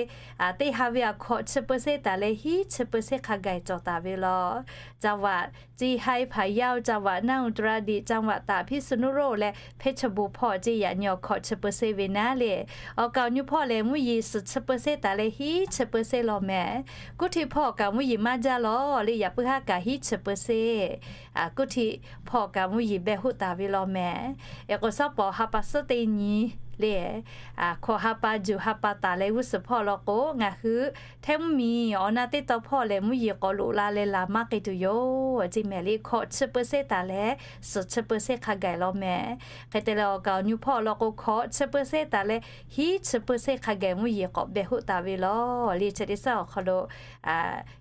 teˇ ha ve awˬ hkawꞈ chi เปอร์เซ็นต์ taˍ leh hiˉ chi เปอร์เซ็นต์ hk'a gaˬ cawˬ taˍ ve law. จังหวัด Ceˇ haiˇ, พะเยา, จังหวัดน่าน อุตรดิตถ์, จังหวัดตาก พิษณุโลก leh เพชรบูรณ์ hpawˇ ceˇ yaꞈ nyi awˬ hkawꞈ chi เปอร์เซ็นต์ ve naˉ le. Awˬ kaˍ awˬ nu hpawˇ lehˬ, mvuhˇ yeˬ suhˍ chi เปอร์เซ็นต์ taˍ leh hiˉ chi เปอร์เซ็นต์ law mehˍ. Kuˉ htiˆ hpawˇ kaꞈ mvuhˇ yeˬ maˇ jaˇ law le, yaꞈ puiˉ haˉ kaꞈ hiˉ chi เปอร์เซ็นต์. Kuˉ htiˆ hpawˇ kaꞈ mvuhˇ yeˬ behˬ hoˆ taˍ ve law mehˍ. Eˬ k'o, suhˉ pawˍ ha pa suhˉ teˇ nyi le, hkawꞈ ha pa juˬ ha pa taˍ leh g'uˇ suhˍ hpawˇ law k'o, ngaˬ hui Htaiˇ mvuhˇmiˬ awˬ na teˇ taw hpawˇ lehˬ, mvuhˇ yeˬ k'awꞈ loꞈ la leh laˬ maˇ k'ai tuˬ yoˬ ceˇ mehˍ le. Hkawꞈ chi เปอร์เซ็นต์ taˍ leh suhˍ chi เปอร์เซ็นต์ hk'a gaˬ law mehˍ. Hk'e te leh, awˬ kaˍ awˬ nu hpawˇ law k'o, hkawꞈ chi เปอร์เซ็นต์ taˍ leh hiˉ chi เปอร์เซ็นต์ hk'a gaˬ mvuhˇ yeˬ k'awꞈ behˬ hoˆ taˍ ve law le. Chi teˇ suhˉ awˬ hk'aw lo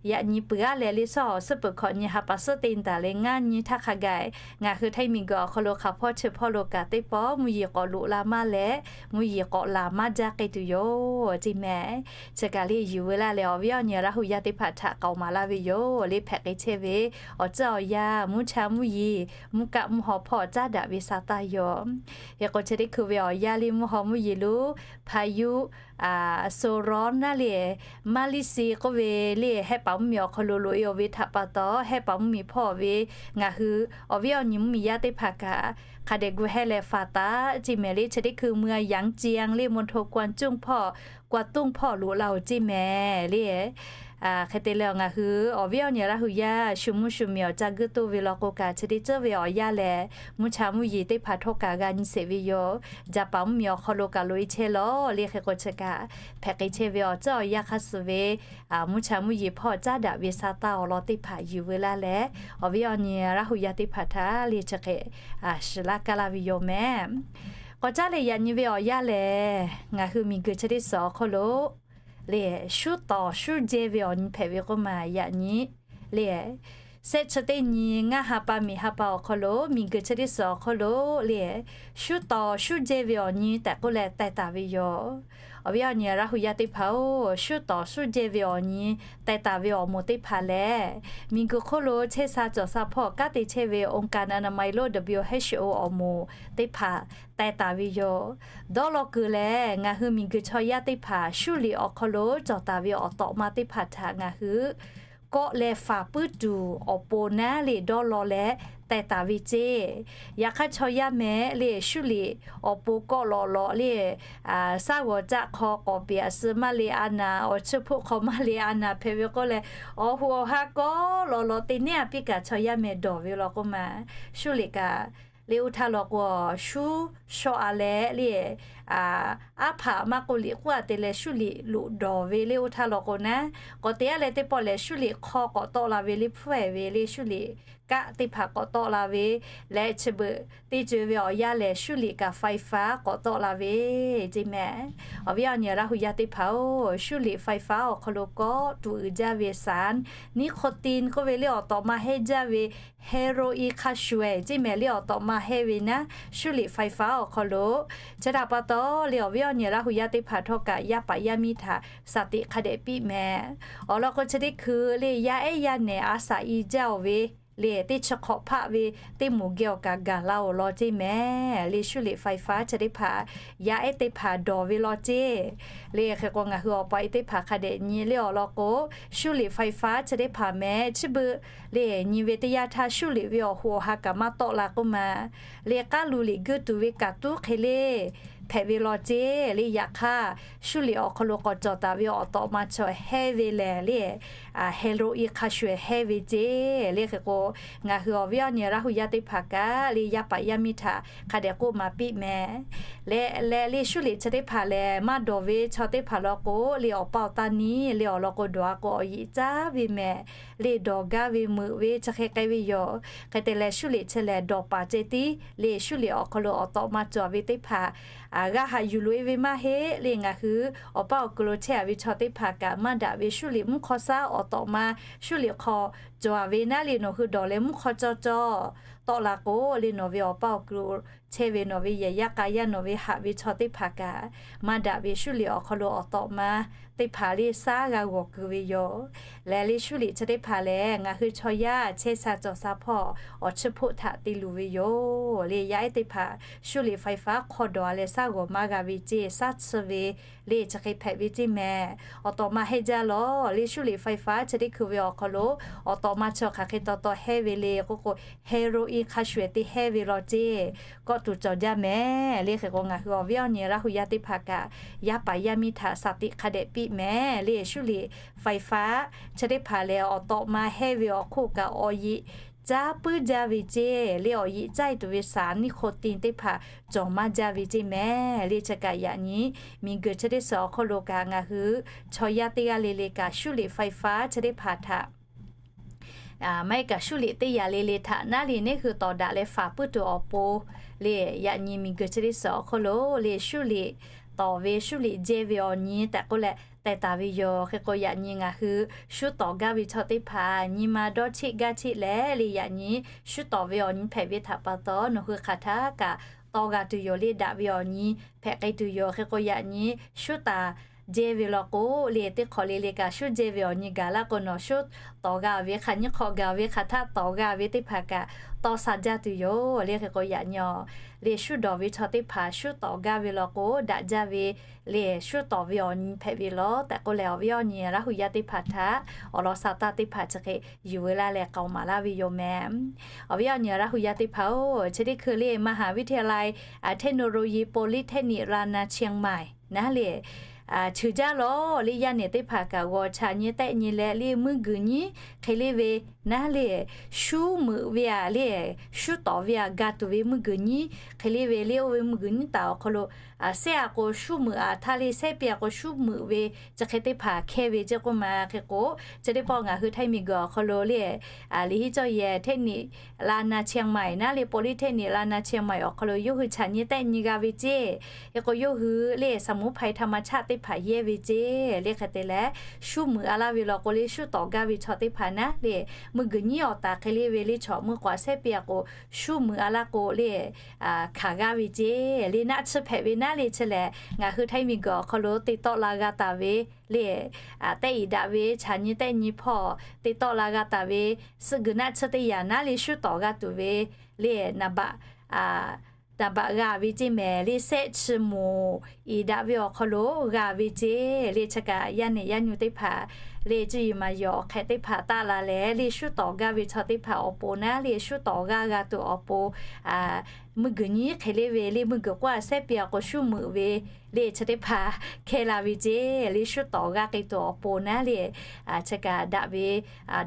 yaꞈ nyi peuˬ-aˉ leh le, suhˉ awˬ suhˉ peuˬ hkawꞈ nyi ha pa suhˉ teˇ nyi taˍ leh ngaˇ nyi htaˇ hk'a gaˬ, ngaˬ hui Htaiˇ miˬguiˬ awˬ hk'aw lo hk'aˬ hpawˇ chi hpawˇ lo kaꞈ teˇ pawˆ mvuhˇ yeˬ k'awꞈ loꞈ la maˇ leh, mvuhˇ yeˬ k'awꞈ laˬ maˇ jaˇ k'ai tuˬ yoˬ ceˇ mehˍ. Chi kaˬ le yuˬ veu laˇ leh, awˬ viˉ awˬ nyi Laˇ hu yaˇ teˇ hpaˍ htaꞈ k'aoˍ maˍ laˇ ve yoˬ le. Hpehꞈ k'ai chehˇ ve awˬ tcuhˉ awˬ yanˇ, mvuhˇ cha mvuhˇ yeˬ, mvuhˇ kaˆ mvuhˇ haw hpawˇ caˉ daꞈ ve sa taˇ yoˬ. Hk'e k'o, chi teˇ hkui ve awˬ yanˇ le, mvuhˇ haw mvuhˇ yeˬ lonˉ พายุโซนร้อน naˉ le, maˇ liˆ siˍ k'oˆ ve le, hehˆ paˍ mvuhˇmiˬ awˬ hk'aw lo loꞈ-e-oˬ ve htaꞈ pa taw, hehˆ paˍ mvuhˇmiˬ hpawˇ ve ngaˬ hui awˬ viˉ awˬ nyi mvuhˇmiˬ yaˇ teˇ hpaˍ kaꞈ hk'a dehꞈ gu heh leh faˍ taˍ ceˇ mehˍ le. Chi teˇ hkui เมืองหยางเจียง le, มณฑลกวางตุ้ง hpawˇ, กวางตุ้ง hpawˇ loꞈ la-oˬ ceˇ mehˍ le. Hk'e te leh, ngaˬ hui awˬ viˉ awˬ nyi Laˇ hu yaˇ shu mvuhˇ shu miˬ awˬ ca guiˇ toˇ ve law k'o kaꞈ, chi teˇ ceuˬ ve awˬ yanˇ lehˬ, mvuhˇ cha mvuhˇ yeˬ teˇ hpaˍ htawˇ kaꞈ g'a nyi sheˍ ve yoˬ. Jaˍpaˍ mvuhˇmiˬ awˬ hk'aw lo kaꞈ loꞈ-e chehˇ law le. Hk'e k'o, chi kaꞈ hpehꞈ k'ai chehˇ ve awˬ tcuhˉ awˬ yanˇ hk'a suhˍ ve mvuhˇ cha mvuhˇ yeˬ hpawˇ caˉ daꞈ ve sa taˇ awˬ lawn teˇ hpaˍ yuˬ veu laˇ leh, awˬ viˉ awˬ nyi Laˇ hu yaˇ teˇ hpaˍ htaꞈ le chi hk'e shiˍ laˇ kaˇ laˇ ve yoˬ mehˍ. K'awꞈ caˉ leh yaꞈ nyi ve awˬ yanˇ lehˬ, ngaˬ hui miˬguiˬ chi teˇ suhˍ awˬ hk'aw lo le, shuˉ tawˍ shuˉ jehˇ ve awˬ nyi hpehꞈ ve k'oˆ maˬ yaꞈ nyi le, shehˆ chi teˇ nyi ngaˇ ha pa miˬ ha pa awˬ hk'aw lo, miˬguiˬ chi teˇ suhˍ awˬ hk'aw lo le, shu tawˍ shu jehˇ ve awˬ nyi tehꞈ k'oˆ leh teh taˍ ve yoˬ. Awˬ viˉ awˬ nyi Laˇ hu yaˇ teˇ hpaˍ-oˬ, shu tawˍ shu jehˇ ve awˬ nyi teh taˍ ve awˬ moˍ teˇ hpaˍ lehˬ, miˬguiˬ hk'oˆ lo chehˇ sha cawˬ sha hpawˇ kanˉ te chehˇ ve องค์การอนามัยโลก WHO awˬ moˍ teˇ hpaˍ teh taˍ ve yoˬ. Dawˇ law kuiˬ lehˬ, ngaˬ hui miˬguiˬ chaw yaˇ teˇ hpaˍ shuˉ liꞈ awˬ hk'aw lo cawˬ taˍ ve awˬ tawꞈ ma teˇ hpaˍ htaꞈ ngaˬ hui kawˆ leh faˍ puiˉ tuˬ awˬ pon naˉ le dawˇ law leh teh taˍ ve ceˇ. Yaꞈ hk'aˇ chaw yaˇ mehˍ le shuˉ liꞈ awˬ pon kawˆ lawꞈ lawꞈ le, shaˉ g'awˬ caˆ hk'aw k'awꞈ peꞈ aꞈ suh maˇ le a naˍ, awˬ chiˇ hpoˆ hk'aw maˇ le a naˍ hpehꞈ ve k'oˆ leh, awˬ hoꞈ awˬ ha kawˆ lawꞈ lawꞈ te neˉ a piˇ kaꞈ chaw yaˇ mehˍ dawˬ ve law k'oˆ ma. Shuˉ liꞈ kaꞈ le oˇ htaˇ law k'o, shuˉ shawˆ a leh le, aˉ hpaꞈ maˇ k'oˆ liꞈ k'oˆ a te leh shuˉ liꞈ loꞈ dawˬ ve le oˇ htaˇ law k'o naˉ, k'awꞈ te a leh teˇ pawˆ lehˬ shuˉ liꞈ hk'aw k'awꞈ tawˆ la ve le hpfuhˇ ehˍ ve le shuˉ liꞈ kaˆ teˇ hpaˍ k'awꞈ tawˆ la ve leh chi beuꞈ teˇ co e ve awˬ yanˇ lehˬ shuˉ liꞈ kaꞈ ไฟฟ้า k'awꞈ tawˆ la ve ceˇ mehˍ. Awˬ viˉ awˬ nyi Laˇ hu yaˇ teˇ hpaˍ-oˬ, shuˉ liꞈ ไฟฟ้า awˬ hk'aw lo kawˆ tuˬ uiˍ jaˇ ve สารนิโคติน k'oˆ ve le awˬ tawꞈ ma hehnˇ jaˇ ve เฮโรอีน hk'a shuˍ ehˍ ceˇ mehˍ le awˬ tawꞈ ma hehnˇ ve naˉ shuˉ liꞈ ไฟฟ้า awˬ hk'aw lo. Chi htaꞈ pa taw le awˬ viˉ awˬ nyi Laˇ hu yaˇ teˇ hpaˍ htawˇ kaꞈ yaˇ paˍ yaˇ miˇ htaꞈ shaˍ tiꞈ hk'a dehꞈ piˇ mehˍ. Awˬ lawn k'o chi teˇ hkui le yaˇ ehˉ yaˇ nehˬ a shaꞈ i jaˇ oˬ ve le teˇ chi hk'awꞈ hpaˆ ve teˇ moˍ geh awˬ kaꞈ gaˬ la oˬ law ceˇ mehˍ. Le shuˉ liꞈ ไฟฟ้า chi teˇ hpaˍ yaˇ ehˉ teˇ hpaˍ dawˬ ve law ceˇ. Le hk'e k'o ngaˬ hui awˬ pa e teˇ hpaˍ hk'a dehꞈ nyi le awˬ lawn k'o, shuˉ liꞈ ไฟฟ้า chi teˇ hpaˍ mehˍ chi beuꞈ le nyi ve teˇ yanˇ htaˇ shuˉ liꞈ ve awˬ hoꞈ awˬ ha kaꞈ maˇ tawˆ la k'oˆ ma. Le k'aˉ lu liꞈ guˇ tuˬ ve kaꞈ tuˉ hk'e le hpehꞈ ve law ceˇ. Le yaꞈ hk'aˇ shuˉ liꞈ awˬ hk'aw lo k'awꞈ cawˬ taˍ ve awˬ tawꞈ ma chaw hehnˇ ve lehˬ le เฮโรอีน hk'a shuˍ ehˍ hehnˇ ve ceˇ. Le hk'e k'o ngaˬ hui awˬ viˉ awˬ nyi Laˇ hu yaˇ teˇ hpaˍ kaꞈ le yaˇ paˍ yaˇ miˇ htaꞈ hk'a dehꞈ k'oˆ maˍ piˇ mehˍ. Leh leh le shuˉ liꞈ chi teˇ hpaˍ lehˬ maˇ dawˬ ve chaw teˇ hpaˍ law k'o le awˬ pa awˬ ta nyi le awˬ lawn k'o dawˬ a k'o awˬ yeꞈ caˉ ve mehˍ. Le dawˬ gaˇ ve meuꞈ ve chi hk'e k'ai ve yoˬ. Hk'e te leh shuˉ liꞈ chi lehˬ dawˬ paˍ ceh tiˉ le shuˉ liꞈ awˬ hk'aw lo awˬ tawꞈ ma cawˬ ve teˇ hpaˍ g'a haꞈ yuˬ loꞈ e ve maˇ heˆ. Le ngaˬ hui awˬ paˇ awˬ kuiˬ lo chehˇ a ve chaw teˇ hpaˍ kaꞈ maˇ daꞈ ve shuˉ liꞈ mvuhˇ hk'aw shaˉ awˬ tawꞈ ma shuˉ liꞈ hk'aw cawˬ a ve naˉ le nawˬ hui dawˬ leh mvuhˇ hk'aw cawˇ cawˇ tawˆ la k'o le nawˬ ve awˬ paˇ awˬ kuiˬ lo chehˇ ve nawˬ ve yehˬ yaˇ k'a yaˇ nawˬ ve haꞈ ve chaw teˇ hpaˍ kaꞈ maˇ daꞈ ve shuˉ liꞈ awˬ hk'aw lo awˬ tawꞈ ma teˇ hpaˍ le shaˉ g'a g'awˬ kuiˬ ve yoˬ. Leh le shuˉ liꞈ chi teˇ hpaˍ lehˬ ngaˬ hui chaw yaˇ chehˇ sha cawˬ sha hpawˇ awˬ chiˇ hpoˆ htaꞈ te luˬ ve yoˬ. Le yaˇ ehˉ teˇ hpaˍ shuˉ liꞈ ไฟฟ้า hk'aw dawˬ a leh shaˉ g'awˬ maˇ g'a ve ceˇ, shaˉ chi ve le chi hk'e hpehꞈ ve ceˇ mehˍ. Awˬ tawꞈ ma hehnˇ jaˇ law le shuˉ liꞈ ไฟฟ้า chi teˇ hkui ve awˬ hk'aw lo awˬ tawꞈ ma chaw hk'aˬ hk'e taw taw hehnˇ ve le k'oˆ k'o เฮโรอีน hk'a shuˍ ehˍ te hehnˇ ve law ceˇ. Kawˆ tuˬ cawˬ jaˇ mehˍ. Le hk'e k'o ngaˬ hui awˬ viˉ awˬ nyi Laˇ hu yaˇ teˇ hpaˍ kaꞈ yaˇ paˍ yaˇ miˇ htaꞈ shaˍ tiꞈ hk'a dehꞈ piˇ mehˍ. Le shuˉ liꞈ ไฟฟ้า chi teˇ hpaˍ lehˬ awˬ tawꞈ ma hehnˇ ve awˬ hk'oˆ kaꞈ awˬ yeꞈ caˉ puiˉ jaˇ ve ceˇ. Le awˬ yeꞈ caˉ e tuˬ ve สารนิโคติน teˇ hpaˍ cawˬ maˇ jaˇ ve ceˇ mehˍ. Le chi kaꞈ yaꞈ nyi miˬguiˬ chi teˇ suhˍ awˬ hk'aw lo kaꞈ ngaˬ hui chaw yaˇ teˇ g'aˇ le le kaꞈ shuˉ liꞈ ไฟฟ้า chi teˇ hpaˍ htaꞈ maˇ heˆ kaꞈ shuˉ liꞈ teˇ yaꞈ le le htaꞈ naˉ le neˉ hui tawˍ daꞈ leh faˍ puiˉ tuˬ awˬ pon le yaꞈ nyi miˬguiˬ chi teˇ suhˍ awˬ hk'aw lo le shuˉ liꞈ tawˍ ve shuˉ liꞈ jehˇ ve awˬ nyi tehꞈ k'oˆ leh teh taˍ ve yoˬ. Hk'e k'o yaꞈ nyi ngaˬ hui shuˉ tawˍ gaˇ ve chaw teˇ hpaˍ nyi ma dawˇ cheˆ gaˇ cheˆ leh le yaꞈ nyi shuˉ tawˍ ve awˬ nyi hpehꞈ ve htaꞈ pa taw nawˬ hui hk'aˬ htaˇ kaꞈ tawˇ g'a tuˬ yoˬ. Le daꞈ ve awˬ nyi hpehꞈ k'ai tuˬ yoˬ. Hk'e k'o yaꞈ nyi shuˉ taˍ jehˇ ve law k'o le teˇ hk'awꞈ le le kaꞈ shuˉ jehˇ ve awˬ nyi gaˬ laˇ k'o nawˬ shuˉ tawˍ g'a ve hk'aˬ nyiˇ hk'awꞈ gaˬ ve hk'aˬ htaˇ tawˍ g'a ve teˇ hpaˍ kaꞈ tawˇ sha jaˇ tuˬ yoˬ. Le hk'e k'o yaꞈ nyi le shuˉ dawˍ ve chaw teˇ hpaˍ shuˉ tawˍ gaˇ ve law k'o daꞈ jaˇ ve le shuˉ tawˍ ve awˬ nyi hpehꞈ ve law tehꞈ k'oˆ leh awˬ viˉ awˬ nyi Laˇ hu yaˇ teˇ hpaˍ htaꞈ awˬ lawn sha taˇ teˇ hpaˍ chi hk'e yuˬ veu laˇ leh k'aoˍ maˍ laˇ ve yoˬ mehˍ. Awˬ viˉ awˬ nyi Laˇ hu yaˇ teˇ hpaˍ-oˬ, chi teˇ hkui le มหาวิทยาลัย เทคโนโลยี โพลีเทคนิค ลานาเชียงใหม่ naˉ le, cheuˬ jaˇ law le yaˇ nehˬ teˇ hpaˍ kaꞈ g'awˬ chaꞈ nyi tehˆ nyi leh le meuˇ guiˬ nyiˉ hk'e le ve naˉ le, shuˉ meuꞈ ve aꞈ le, shuˉ tawˍ ve aꞈ ga tuˬ ve meuˇ guiˬ nyiˉ hk'e le ve le oˇ ve meuˇ guiˬ nyiˉ taˍ awˬ hk'aw lo shehˆ a k'o shuˉ meuꞈ aꞈ htaˇ le shehˆ piˇ a k'o shuˉ meuꞈ ve chi hk'e teˇ hpaˍ hkehˇ ve ceˇ k'oˆ ma. Hk'e k'o chi teˇ pawˆ ngaˬ hui Htaiˇ miˬguiˬ awˬ hk'aw lo le, liꞈ hiˉ cawˇ yehˬ เทคนิค ลานาเชียงใหม่ naˉ le โพลีเทคนิค ลานาเชียงใหม่ awˬ hk'aw lo yawˇ hui chaꞈ nyi tehˆ nyi g'a ve ceˇ. Hk'e k'o yawˇ hui le สมุนไพรธรรมชาติ teˇ hpaˍ yehˇ ve ceˇ le. Hk'e te leh, shu muiˬ a laˇ ve law k'o le, shu tawˍ gaˇ ve chaw teˇ hpaˍ naˉ le, mui guiˬ nyiˉ awˬ taˍ hk'e le ve le chaw mui k'awꞈ shehˉ piˇ a k'o, shu muiˬ a laˇ k'o le, hkanˍ g'aˇ ve ceˇ le. Naˆ tsuhˇ hpehꞈ ve naˉ le chi lehˬ, ngaˬ hui htaiˇ miˬguiˬ awˬ hk'aw lo te tawˆ la g'a taˍ ve le, tehˆ iˍ daꞈ ve chaꞈ nyi tehˆ nyi hpawˇ te tawˆ la g'a taˍ ve, suhˆ guiˬ naˆ tsuhˇ teˇ yanˇ naˉ le shu tawˍ g'a tuˬ ve le, naˍ baꞈ g'a ve ceˇ mehˍ le. Sehˆ chi moˍ iˍ daꞈ ve awˬ hk'aw lo g'a ve ceˇ le. Chi kaꞈ yaˇ nehˬ yaˇ nyu teˇ hpaˍ le, cuˇ yiˍ maˍ yawˬ awˬ hk'ehꞈ teˇ hpaˍ taˆ la leh le, shu tawˍ gaˇ ve chaw teˇ hpaˍ awˬ pon naˉ le, shu tawˍ g'aˇ g'a tuˬ awˬ pon mui guiˬ nyiˉ hk'e le ve le, mui guiˬ k'oˆ a shehˉ piˇ a k'o shu muiˬ ve le, chi teˇ hpaˍ hkehˇ la ve ceˇ le. Shu tawˍ g'aˇ k'ai tuˬ awˬ pon naˉ le, chi kaꞈ daꞈ ve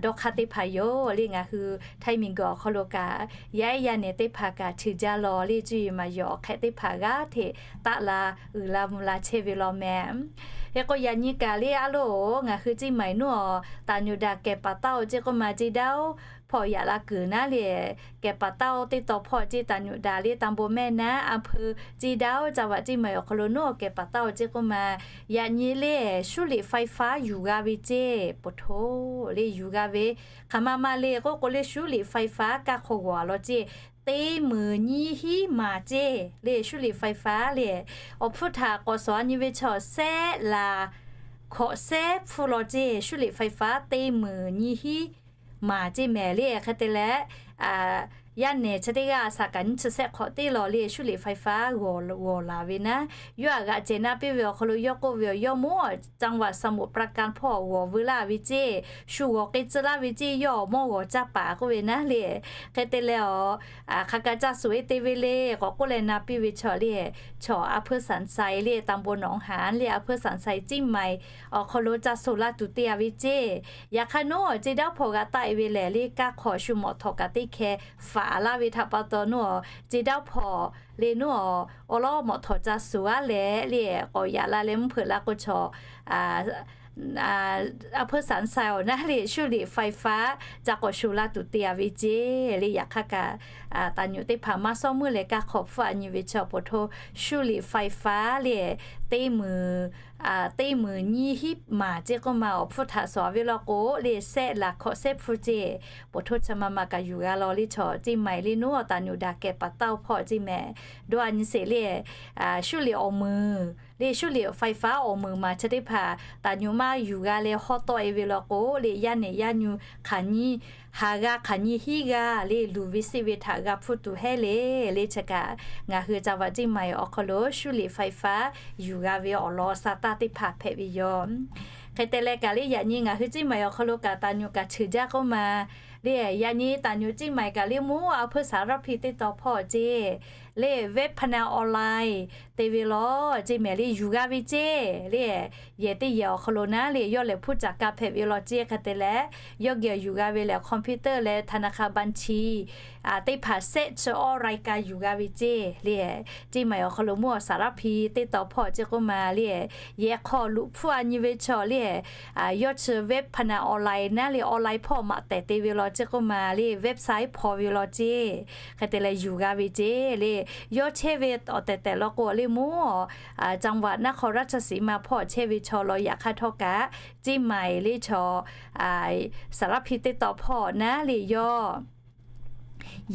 dawˇ hk'aˇ teˇ hpaˍ yoˬ le. Ngaˬ hui htaiˇ miˬguiˬ awˬ hk'aw lo kaꞈ, yaˇ ehˉ yaˇ nehˬ teˇ hpaˍ kaꞈ hti jaˇ law le, cuˇ yiˍ maˍ yawˬ awˬ hk'ehꞈ teˇ hpaˍ g'aˇ hteꞈ taˆ la uiˍ la mvuh la chehˇ ve law mehˍ. Hk'e k'o yaꞈ nyi kaꞈ le, a loˬ, ngaˬ hui ceˇ maiˍ nuˉ awˬ taˍ nyuꞈ daꞈ kehˬ paˍ taˇ oˬ ceˇ k'oˆ ma, ceˇ daˇ oˬ hpawˇ yaꞈ la kuiˬ naˉ le, kehˬ paˍ taˇ oˬ teˇ taw hpawˇ ceˇ taˍ nyuꞈ daꞈ le, ตำบลแม่นะ อำเภอ ceˇ daˇ oˬ จังหวัดเชียงใหม่ awˬ hk'aw lo nuˉ awˬ kehˬ paˍ taˇ oˬ ceˇ k'oˆ ma, yaꞈ nyi le 输电ไฟฟ้า yuˬ g'a ve ceˇ, poˬ htoˇ le yuˬ g'a ve. Hk'aˬ ma ma le k'oˆ k'o le, 输电ไฟฟ้า kaˇ hk'aw g'awˬ a law ceˇ, teˇ meunˍ nyiˇ hiˉ maˍ ceˇ le. 输电ไฟฟ้า le awˬ hpfuhˇ htaꞈ k'awꞈ shawˍ a nyi ve chaw sehˆ laˬ hkawꞈ sehˉ hpfuhˇ law ceˇ. 输电ไฟฟ้า teˇ meunˍ nyiˇ hiˉ maˍ ceˇ mehˍ le. Hk'e te leh, yaˇ nehˬ chi teˇ g'aˇ a shaꞈ kaꞈ nyiˇ chi sehˆ hk'awꞈ teˇ law le 输电ไฟฟ้า g'awˬ laˬ ve naˉ, yawˇ aꞈ g'aꞈ cehˬ na piˇ ve awˬ hk'aw lo yawˇ k'oˆ ve, awˬ yawˇ mawˇ จังหวัดสมุทรปราการ hpawˇ g'awˬ veu laˇ ve ceˇ, shu g'awˬ k'ai tcuh laˇ ve ceˇ, yawˇ awˬ mawˇ g'awˬ caˇ paˍ k'oˆ ve naˉ le. Hk'e te leh a, hk'aˬ kaꞈ ca suhˍ e te ve le k'awꞈ k'oˆ leh na piˇ ve chaw le, chaw อำเภอสันทราย le ตำบลหนองหาน le อำเภอสันทราย ceˇ maiˍ awˬ hk'aw lo ca suhˍ la tuˬ te a ve ceˇ. Yaꞈ hk'aˇ nuˉ awˬ ceˇ daˇ hpawˇ g'a taˆ e ve lehˬ le, kaˇ hk'awꞈ shu mawꞈ htawꞈ kaꞈ teˇ hkeh faꞈ laˇ ve htaꞈ pa taw nuˉ awˬ ceˇ daˇ hpawˇ le nuˉ awˬ awˬ lawˉ mawꞈ htawꞈ ca suhˍ a leh le, k'awꞈ yaꞈ la leh mvuhˇ hpeuꞈ la k'o chaw อำเภอสันทราย awˬ naˉ le 输电ไฟฟ้า ca k'awꞈ shu la tuˬ te a ve ceˇ le. Yaꞈ hk'aˇ kaꞈ taˍ nyuꞈ teˇ hpaˍ maˇ sawˉ meuˇ leh kaˇ hk'awꞈ hpfuhˇ a nyi ve chaw poˬ htoˇ 输电ไฟฟ้า le teˇ meunˍ teˇ meunˍ nyiˇ hiˉ maˍ ceˇ k'oˆ ma awˬ hpfuhˇ htaꞈ shawˍ ve law k'o le, sehˆ laˬ hkawꞈ sehˉ hpfuhˇ ceˇ, poˬ htoˇ chi ma ma kaꞈ yuˬ g'a law le. Chaw ceˇ maiˍ le nuˉ awˬ taˍ nyuꞈ daꞈ kehˬ paˍ taˇ oˬ hpawˇ ceˇ mehˍ. Dawˇ a nyi sheˍ le, 输电 awˬ meunˍ le 输电ไฟฟ้า awˬ meunˍ maˍ chi teˇ hpaˍ taˍ nyuꞈ maˇ yuˬ g'a leh hawˉ tawˆ e ve law k'o le, yaˇ nehˬ yaˇ nyu hk'aˬ nyi haˍ g'a hk'aˬ nyi hiˉ g'a le luˬ ve seˆ ve htaꞈ g'a hpfuhˇ tuˬ hehˉ le. Le chi kaꞈ ngaˬ hui จังหวัดเชียงใหม่ awˬ hk'aw lo 输电ไฟฟ้า yuˬ g'a ve awˬ lawn sa taˇ teˇ hpaˍ hpehꞈ ve yoˬ. Hk'e te leh kaꞈ le yaꞈ nyi ngaˬ hui ceˇ maiˍ awˬ hk'aw lo kaꞈ taˍ nyuꞈ kaꞈ cheuˬ jaˇ k'oˆ ma le, yaꞈ nyi taˍ nyuꞈ ceˇ maiˍ kaꞈ le mvuhˇ อำเภอสารพี teˇ taw hpawˇ ceˇ le เว็บพนันออนไลน์ te ve law ceˇ mehˍ le yuˬ g'a ve ceˇ le. Yehˬ teˇ yehˬ awˬ hk'aw lo naˉ le yawˇ lehˬ hpuˇ caˍ ka hpehꞈ ve law ceˇ. Hk'e te leh yawˇ geh awˬ yuˬ g'a ve lehˬ คอมพิวเตอร์ leh ธนาคารบัญชี teˇ hpaˍ sehˆ chi awˇ รายการ yuˬ g'a ve ceˇ le. Ceˇ maiˍ awˬ hk'aw lo mvuhˇ awˬ สารพี teˇ taw hpawˇ ceˇ k'oˆ ma le, yehˬ hk'aw luꞈ hpfuhˇ a nyi ve chaw le, yawˇ chi เว็บพนันออนไลน์ naˉ le ออนไลน์ hpawˇ maꞈ tehˬ te ve law ceˇ k'oˆ ma le, website hpaw ve law ceˇ. Hk'e te leh yuˬ g'a ve ceˇ le. Yawˇ chehˇ ve awˬ tehˬ tehˬ law k'o le mvuhˇ awˬ จังหวัดนครราชสีมา hpawˇ chehˇ ve chaw law. Yaꞈ hk'aˇ htawˇ kaꞈ ceˇ maiˍ le chaw สารพี teˇ taw hpawˇ naˉ le yawˇ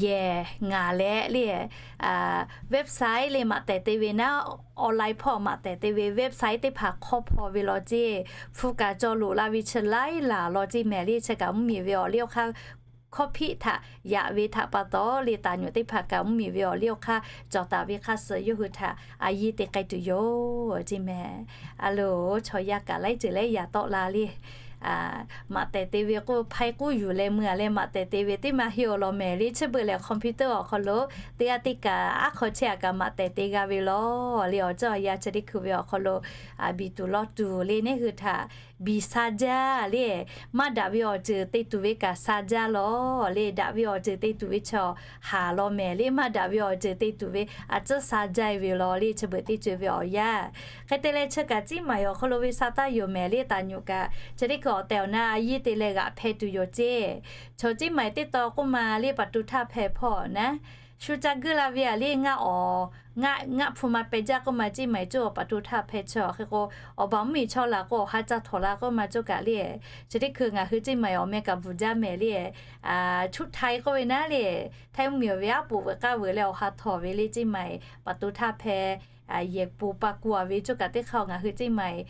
yehˬ ngaˬ leh le website le maꞈ tehˬ te ve naˉ, online hpawˇ maꞈ tehˬ te ve website teˇ hpaˍ hk'awˇ hpaw ve law ceˇ. Hpu kaꞈ caw loꞈ la ve chi laiˉ laˬ law ceˇ mehˍ le. Chi kaꞈ mvuhˇmiˬ ve awˬ liˇ awˬ hk'aˇ hkawˇ hpiˆ htaꞈ yaꞈ ve htaꞈ pa taw le, taˍ nyuꞈ teˇ hpaˍ kaꞈ mvuhˇmiˬ ve awˬ liˇ awˬ hk'aˇ cawˬ taˍ ve hk'a suh yawˇ hui htaꞈ a yiˇ te k'ai tuˬ yoˬ ceˇ mehˍ. A loˬ, chaw yaˇ kaꞈ laiˉ ceuˬ laiˉ yaꞈ tawˆ la le. Maꞈ tehˬ te ve k'oˆ hpai k'uˉ yuˬ leh mui a leh maꞈ tehˬ te ve teˇ maˇ heˆ awˬ lawn mehˍ le. Chi beuꞈ lehˬ คอมพิวเตอร์ awˬ hk'aw lo teˇ g'aˇ teˇ kaꞈ aˉ hk'aw chehˇ a kaꞈ maꞈ tehˬ te g'a ve law le. Awˬ ceuˬ awˬ yanˇ chi teˇ hkui ve awˬ hk'aw lo biˬ tuˬ lawˇ tuˬ le, neˇ hui htaꞈ biˬ sha jaˇ le. Maˇ daꞈ ve awˬ ceuˬ te tuˬ ve kaꞈ sha jaˇ law le. Daꞈ ve awˬ ceuˬ te tuˬ ve chaw haˍ law mehˍ le. Maˇ daꞈ ve awˬ ceuˬ te tuˬ ve a ciˉ sha jaˇ ve law le. Chi beuꞈ teˇ ceuˬ ve awˬ yanˇ hk'e te leh chi kaꞈ ceˇ maiˍ awˬ hk'aw lo ve sha taˇ yoˬ mehˍ le. Taˍ nyuꞈ kaꞈ chi teˇ hkui awˬ tehˬ awˬ na a yiˇ te leh g'aꞈ hpeh tuˬ yoˬ ceˇ. Chaw ceˇ maiˍ teˇ taw k'oˆ ma le, ประตูท่าแพ hpawˇ naˉ shu ca guiˇ la ve a le ngaˆ awˬ, ngaˆ hpu ma peh jaˇ k'oˆ ma ceˇ maˬ eˬ, coˇ awˬ paˍ to htaˇ hpeh chi a hk'e k'o, awˬ baˬ mvuhˇmiˬ chaw laˬ k'o awˬ ha ca htawnˍ la k'oˆ ma coˇ kaꞈ le. Chi teˇ hkui ngaˬ hui ceˇ maˬ awˬ meh kaꞈ bvuhˬ jaˇ mehˍ le. Chuˇ htaiˍ k'oˆ ve naˉ le, htaiˍ mvuhˇmiˬ ve aˉ poꞈ veuꞈ k'aˇ veuꞈ leh awˬ ha htawnˍ ve le ceˇ maˬ paˍ to htaˇ hpeh yehˬ po pa ku a ve coˇ kaꞈ teˇ hk'aˇ ngaˬ hui ceˇ maˬ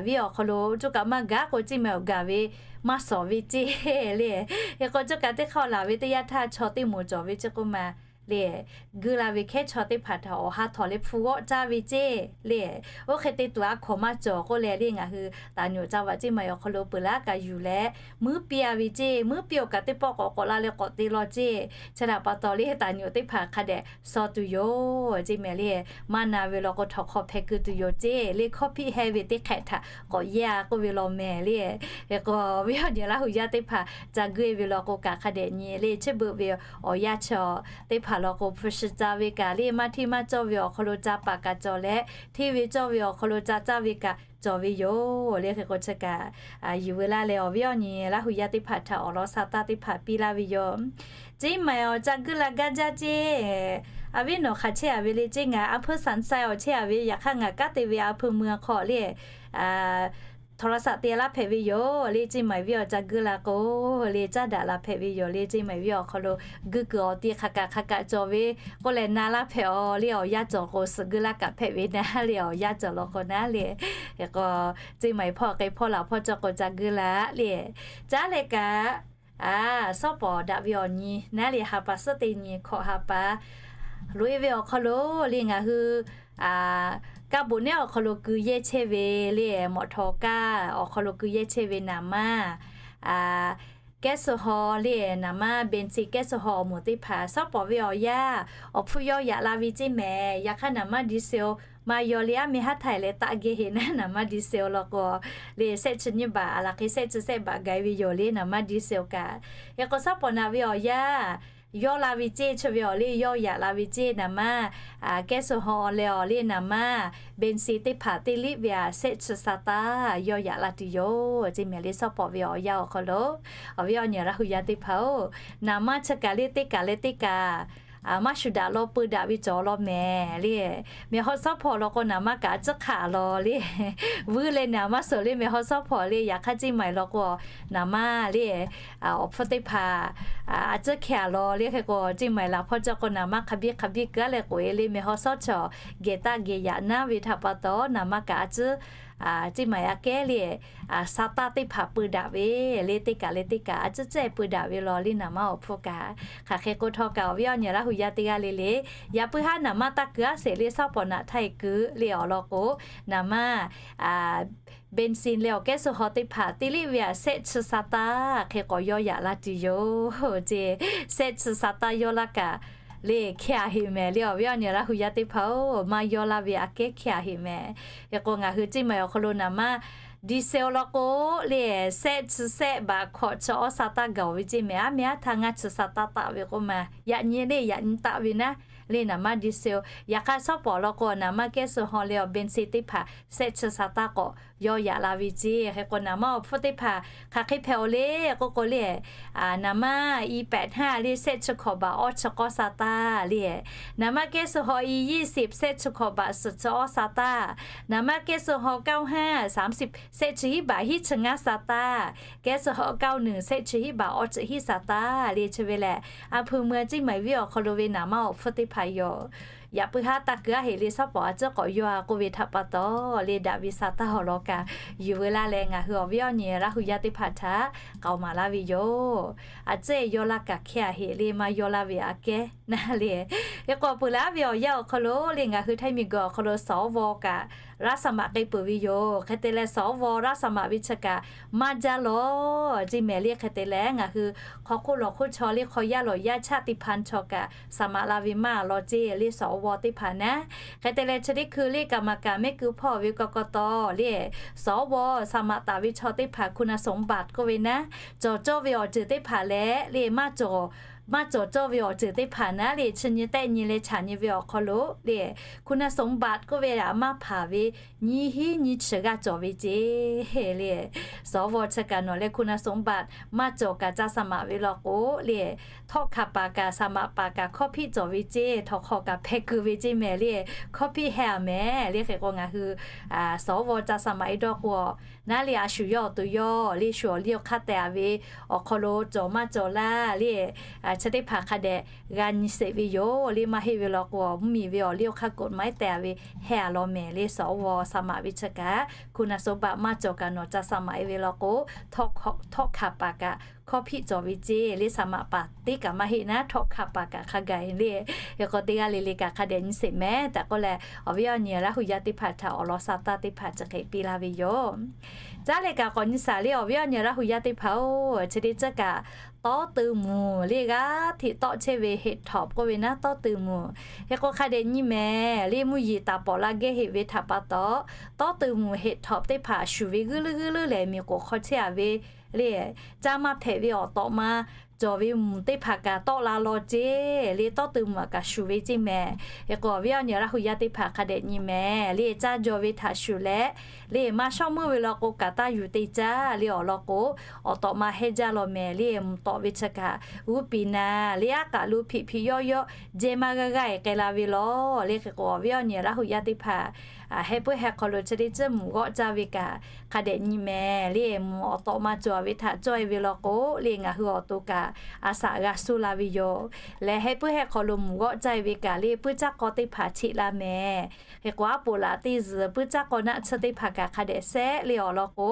ve awˬ hk'aw lo coˇ kaꞈ maˇ gaˬ k'o ceˇ maˬ awˬ gaˬ ve maˇ shawˍ ve ceˇ le. Hk'e k'o coˇ kaꞈ teˇ hk'aˇ laˬ ve teˇ yanˇ htaˇ chaw teˇ moˍ cawˬ ve ceˇ k'oˆ ma le. Guiˇ la ve hkehˉ chaw teˇ hpaˍ htaꞈ awˬ ha htawnˍ leh hpu g'awˆ caˇ ve ceˇ le. Oˇ hk'e te tuˬ a hkawnˍ maˇ cawˬ k'oˆ leh le ngaˬ hui taˍ nyuꞈ ca vaꞈ ceˇ maˬ awˬ hk'aw lo peuˬ laˉ kaꞈ yuˬ leh muiˉ piˇ a ve ceˇ. Muiˉ piˇ awˬ kaꞈ teˇ pawˆ k'awꞈ k'awꞈ la leh k'awꞈ te law ceˇ. Chi htaꞈ pa taw le taˍ nyuꞈ teˇ hpaˍ hk'a dehꞈ shaw tuˬ yoˬ ceˇ mehˍ le. Maˇ na ve law k'o htawnˍ hk'aw hpeh keu tuˬ yoˬ ceˇ le. Hkawˇ hpiˆ heh ve teˇ hk'ehꞈ htaꞈ k'awꞈ yehˇ a k'oˆ ve law mehˍ le. Hk'e k'o ve awˬ nyi Laˇ hu yaˇ teˇ hpaˍ ca guiˇ ve law k'o kaꞈ hk'a dehꞈ nyi le. Chi beuꞈ ve awˬ yanˇ chi teˇ hpaˍ law k'o hpu shi ca ve kaꞈ le maˇ hteˇ maˇ cawˇ ve awˬ hk'aw lo ca paˍ kaꞈ cawˬ leh, hteˇ ve cawˇ ve awˬ hk'aw lo ca caˇ ve kaꞈ cawˬ ve yoˬ le. Hk'e k'o chi kaꞈ yuˬ veu laˇ leh awˬ viˉ awˬ nyi Laˇ hu yaˇ teˇ hpaˍ htaꞈ awˬ lawn sa taˇ teˇ hpaˍ piˇ laˇ ve yoˬ. Ceˇ maˬ awˬ ca guiˇ la gaˇ jaˇ ceˇ. A viˉ nawˬ hk'aˬ chehˇ a ve le ceˇ, ngaˬ a hpuiˇ San Sai awˬ chehˇ a ve, yaꞈ hk'aˇ ngaˬ kanˉ te ve a hpuiˇ mui hk'aw le โทรศัพท์ te laˇ hpehꞈ ve yoˬ le. Ceˇ maˬ viˉ awˬ ca guiˇ la k'o le caˇ daꞈ la hpehꞈ ve yoˬ le. Ceˇ maˬ viˉ awˬ hk'aw lo guiˇ kuiˬ awˬ ti hk'aˬ kaꞈ hk'aˬ kaꞈ cawˬ ve k'oˆ leh na laˇ hpehꞈ a le. Awˬ yanˇ cawˬ k'o suhˍ guiˇ laˇ kaꞈ hpehꞈ ve naˉ le. Awˬ yanˇ cawˬ law k'o naˉ le. Hk'e k'o ceˇ maˬ hpawˇ k'ai hpawˇ laˬ hpawˇ cawˬ k'o ca guiˇ la le. Caˉ leh kaꞈ a, sawˉ pawˍ daꞈ ve awˬ nyi naˉ le ha pa suhˉ teˇ nyi hkawꞈ ha pa loꞈ e ve awˬ hk'aw lo le ngaˬ hui kaˇ boꞈ nehˉ awˬ hk'aw lo keu yehˇ chehˇ ve le, mawꞈ htaw kaˇ awˬ hk'aw lo keu yehˇ chehˇ ve naˍ manˇ kehˉ suh haw le, naˍ manˇ เบนซิน kehˉ suh haw awˬ moˍ teˇ hpaˍ sawˉ pawˍ ve awˬ yanˇ awˬ hpfuhˇ yawˇ yaꞈ la ve ceˇ mehˍ. Yaꞈ hk'aˇ naˍ manˇ ดีเซล maˇ yaw le, aˉ mehˇ haˉ htaiˍ leh taˆ geh heꞈ naˉ naˍ manˇ ดีเซล law k'o le sehˆ chi nyiˇ baꞈ a laˬ hk'e sehˆ chi sehˆ baꞈ gaˬ ve yoˬ le naˍ manˇ ดีเซล kaꞈ. Hk'e k'o sawˉ pawˍ naꞈ ve awˬ yanˇ yawˇ la ve ceˇ chi ve awˬ le yawˇ yaꞈ la ve ceˇ naˍ manˇ kehˉ suh haw leh awˬ le naˍ manˇ เบนซิน teˇ hpaˍ teˇ liˆ ve a sehˆ chi sa taˇ yawˇ yaꞈ la tuˬ yoˬ ceˇ mehˍ le. Sawˉ pawˍ ve awˬ yanˇ awˬ hk'aw lo awˬ viˉ awˬ nyi Laˇ hu yaˇ teˇ hpaˍ-oˬ, naˍ manˇ chi kaꞈ le teˇ kaꞈ leh teˇ kaꞈ maˇ shuˍ daꞈ law peu daꞈ ve cawˬ law mehˍ le. Mehˬ haw sawˉ pawˍ law k'o naˍ manˇ kaꞈ a ciˉ hk'aˆ law le vuiˇ leh naˍ manˇ suhˍ le mehˬ haw sawˉ pawˍ le. Yaꞈ hk'aˇ ceˇ maˬ law k'o naˍ manˇ le awˬ hpfuhˇ teˇ hpaˍ a ciˉ hkeh a law le. Hk'e k'o ceˇ maˬ laˬ hpawˇ cawˬ k'o naˍ manˇ hk'a biˇ hk'a biˇ keu a leh k'oꞈ e le mehˬ haw sawˉ chaw geh taˆ geh yaꞈ naˉ ve htaꞈ pa taw naˍ manˇ kaꞈ a ciˉ ceˇ maˬ aꞈ kehˉ le sa taˇ teˇ hpaˍ peu daꞈ ve le teˇ kaꞈ leh teˇ kaꞈ a ciˉ cehˇ peu daꞈ ve law le naˍ manˇ awˬ hpfuhˇ kaꞈ. Hk'aˬ hk'e k'o htawˇ kaꞈ awˬ viˉ awˬ nyi Laˇ hu yaˇ teˇ g'aˇ le le yaꞈ puiˉ haˉ naˍ manˇ taˇ keu a sheˍ le sawˉ pawˍ naꞈ htaˇ e keu le awˬ lawn k'o naˍ manˇ เบนซิน leh awˬ kehˉ suh haw teˇ hpaˍ teˇ liˆ ve a sehˆ chi sa taˇ hk'e k'awꞈ yawˇ yaꞈ la tuˬ yoˬ ceˇ. Sehˆ chi sa taˇ yawˇ laˇ kaꞈ le hkeh a heꞈ mehˍ le awˬ viˉ awˬ nyi Laˇ hu yaˇ teˇ hpaˍ-oˬ, maˇ yawˇ laˇ ve aꞈ kehˉ hkeh a heꞈ mehˍ. Hk'e k'o ngaˬ hui ceˇ maˬ awˬ hk'aw lo naˍ manˇ ดีเซล law k'o le sehˆ chi sehˆ baꞈ hkawꞈ chi awˇ sa taˇ gaˬ ve ceˇ mehˍ. Aˉ mehˇ aˉ htaˇ ngaˇ chi sa taˇ taˆ ve k'oˆ ma yaꞈ nyi le yaꞈ nyi taˆ ve naˉ le naˍ manˇ ดีเซล. Yaꞈ hk'aˇ sawˉ pawˍ law k'o naˍ manˇ kehˉ suh haw leh awˬ เบนซิน teˇ hpaˍ sehˆ chi sa taˇ k'awꞈ yawˇ yaꞈ la ve ceˇ. Hk'e k'o naˍ manˇ awˬ hpfuhˇ teˇ hpaˍ hk'aˬ hk'e hpehꞈ awˬ le k'oˆ k'o le naˍ manˇ อี แปดห้า le sehˆ chi hkawꞈ baꞈ awˇ chi k'awˇ sa taˇ le. Naˍ manˇ kehˉ suh haw อี ยี่สิบ sehˆ chi hkawꞈ baꞈ suhˍ chi awˇ sa taˇ. Naˍ manˇ kehˉ suh haw เก้าห้า สามสิบ sehˆ chi hiˉ baꞈ hiˉ chi ngaˇ sa taˇ. Kehˉ suh haw เก้าหนึ่ง sehˆ chi hiˉ baꞈ awˇ chi hiˉ sa taˇ le chi ve lehˬ a hpu mui a ceˇ maˬ viˉ awˬ hk'aw lo ve naˍ manˇ awˬ hpfuhˇ teˇ hpaˍ yoˬ. Yaꞈ puiˉ haˉ taˇ keu a heꞈ le sawˉ pawˍ a ciˉ k'awꞈ yawˇ a k'oˆ ve htaꞈ pa taw le daꞈ ve sa taˇ awˬ lawn kaꞈ yuˬ veu laˇ leh ngaˬ hui awˬ viˉ awˬ nyi Laˇ hu yaˇ teˇ hpaˍ htaꞈ k'aoˍ maˍ laˇ ve yoˬ. A ciˉ yawˇ laˇ kaꞈ hkeh a heꞈ le maˇ yawˇ laˇ ve aꞈ kehˉ naˉ le. Hk'e k'o peuˬ laˉ ve awˬ yanˇ awˬ hk'aw lo le ngaˬ hui ไทย miˬguiˬ awˬ hk'aw lo สว kaꞈ raˇ saˍ maꞈ k'ai peuˬ ve yoˬ. Hk'e te leh สว raˇ saˍ maꞈ ve chi kaꞈ maˇ jaˇ lawˬ ceˇ mehˍ le. Hk'e te leh ngaˬ hui hk'aw hk'oˆ lawˬ hk'oˆ chaw le hk'aw yaˇ lawˬ yaˇ chaˆ teˇ hpaˍ chaw kaꞈ saˍ maꞈ la ve maˇ law ceˇ le สว teˇ hpaˍ naˉ. Hk'e te leh chi teˇ hkui le kaˍ maˍ kaˍ mehˆ keu hpawˇ ve กกต le สว saˍ maꞈ taˍ ve chaw teˇ hpaˍ คุณสมบัติ k'oˆ ve naˉ cawˬ cawˇ ve awˬ ceuˬ teˇ hpaˍ leh le maˇ cawˬ maˇ cawˬ cawˇ ve awˬ ceuˬ teˇ hpaˍ naˉ le, chi nyi tehˆ nyi leh chaꞈ nyi ve awˬ hk'aw lo le, คุณสมบัติ k'oˆ ve aꞈ maˇ hpanˍ ve nyiˇ hinˉ nyiˇ chi g'aˇ cawˬ ve ceˇ le. สว chi kaꞈ nawˬ leh คุณสมบัติ maˇ cawˬ kaꞈ ca สมัคร ve law k'o le, htawˆ hkanˍ paˍ kaꞈ สมัคร paˍ kaꞈ hkawˇ hpiˆ cawˬ ve ceˇ, htawnˍ hk'awꞈ kaꞈ hpeh keu ve ceˇ mehˍ le, hkawˇ hpiˆ heh a mehˍ le. Hk'e k'o ngaˬ hui สว ca สมัคร e dawˇ k'o, naˉ le a shu yawˇ awˬ to yawˇ le shu awˬ liˇ awˬ hk'aˇ teh a ve awˬ hk'aw lo cawˬ maˇ cawˬ laˇ le, chi teˇ hpaˍ hk'a dehꞈ g'a nyi sheˍ ve yoˬ le. Maˇ heˆ ve law k'o, mvuhˇmiˬ ve awˬ liˇ awˬ hk'aˇ กฎหมาย teh a ve heh a law mehˍ le. สว สมัคร ve chi kaꞈ คุณสมบัติ maˇ cawˬ kaꞈ nawˬ ca สมัคร e ve law k'o, htawˆ hkanˍ paˍ kaꞈ hkawˇ hpiˆ cawˬ ve ceˇ le. สมัคร paˍ teˇ kaꞈ maˇ heˆ naˉ, htawˆ hkanˍ paˍ kaꞈ hk'a gaˬ le. Hk'e k'o teˇ g'aˇ le le kaꞈ hk'a dehꞈ nyi sheˍ mehˍ tehꞈ k'oˆ leh, awˬ viˉ awˬ nyi Laˇ hu yaˇ teˇ hpaˍ htaꞈ awˬ lawn sa taˇ teˇ hpaˍ chi hk'e piˇ laˇ ve yoˬ. Caˉ leh kaꞈ k'awꞈ nyi shaˍ le, awˬ viˉ awˬ nyi Laˇ hu yaˇ teˇ hpaˍ-oˬ, chi teˇ ceuˬ kaꞈ tawˇ teu mvuhˬ le g'aˇ hteꞈ tawˆ chehˇ ve เห็ดถอบ k'oˆ ve naˉ, tawˇ teu mvuhˬ. Hk'e k'o hk'a dehꞈ nyi mehˍ le, mvuhˇ yeˬ taˍ pawˍ la gehˇ heꞈ ve htaꞈ pa taw, tawˇ teu mvuhˬ เห็ดถอบ teˇ hpaˍ shuˍ ve g'uiˇ leuˉ g'uiˇ leuˉ lehˬ miˬ k'oˍ hk'aw chehˇ a ve le, caˇ maˇ hpehꞈ ve awˬ tawꞈ ma cawˬ ve mvuhˬ teˇ hpaˍ kaꞈ tawˆ la law ceˇ le. Tawˇ teu mvuhˬ kaꞈ shuˍ ve ceˇ mehˍ. Hk'e k'o awˬ viˉ awˬ nyi Laˇ hu yaˇ teˇ hpaˍ hk'a dehꞈ nyi mehˍ le, caˇ jaw ve htaꞈ shuˍ leh le, maˇ shawˉ meuˇ ve law k'o kaꞈ taˇ yuˬ te caˇ le awˬ lawn k'o, awˬ tawꞈ ma hehˇ jaˇ law mehˍ le. Mvuhˬ tawꞈ ve chi kaꞈ g'uˇ piˍ naˍ le, aˉ k'aꞈ lo hpiꞈ hpiꞈ yawˆ yawˆ jehˇ maˇ g'aˇ g'aˇ e k'ai la ve law le. Hk'e k'o awˬ viˉ awˬ nyi Laˇ hu yaˇ teˇ hpaˍ heh puiˉ heh hk'aw lo chi teˇ ceuˬ mvuhˬ g'awˆ caˇ ve kaꞈ hk'a dehꞈ nyi mehˍ le. Mvuhˬ awˬ tawꞈ ma cawˬ ve htaꞈ cawˇ e ve law k'o le, ngaˬ hui awˬ to kaꞈ a shaꞈ g'a suh la ve yoˬ. Leh heh puiˉ heh hk'aw lo mvuhˬ g'awˆ caˇ e ve kaꞈ le, puiˉ caˇ k'aw teˇ hpaˍ cheꞈ la mehˍ. Hk'e k'o aˉ poꞈ laꞈ teˇ zuhˬ puiˉ caˇ k'aw naˆ tsuhˇ teˇ hpaˍ kaꞈ hk'a dehꞈ shehˆ le awˬ lawn k'o,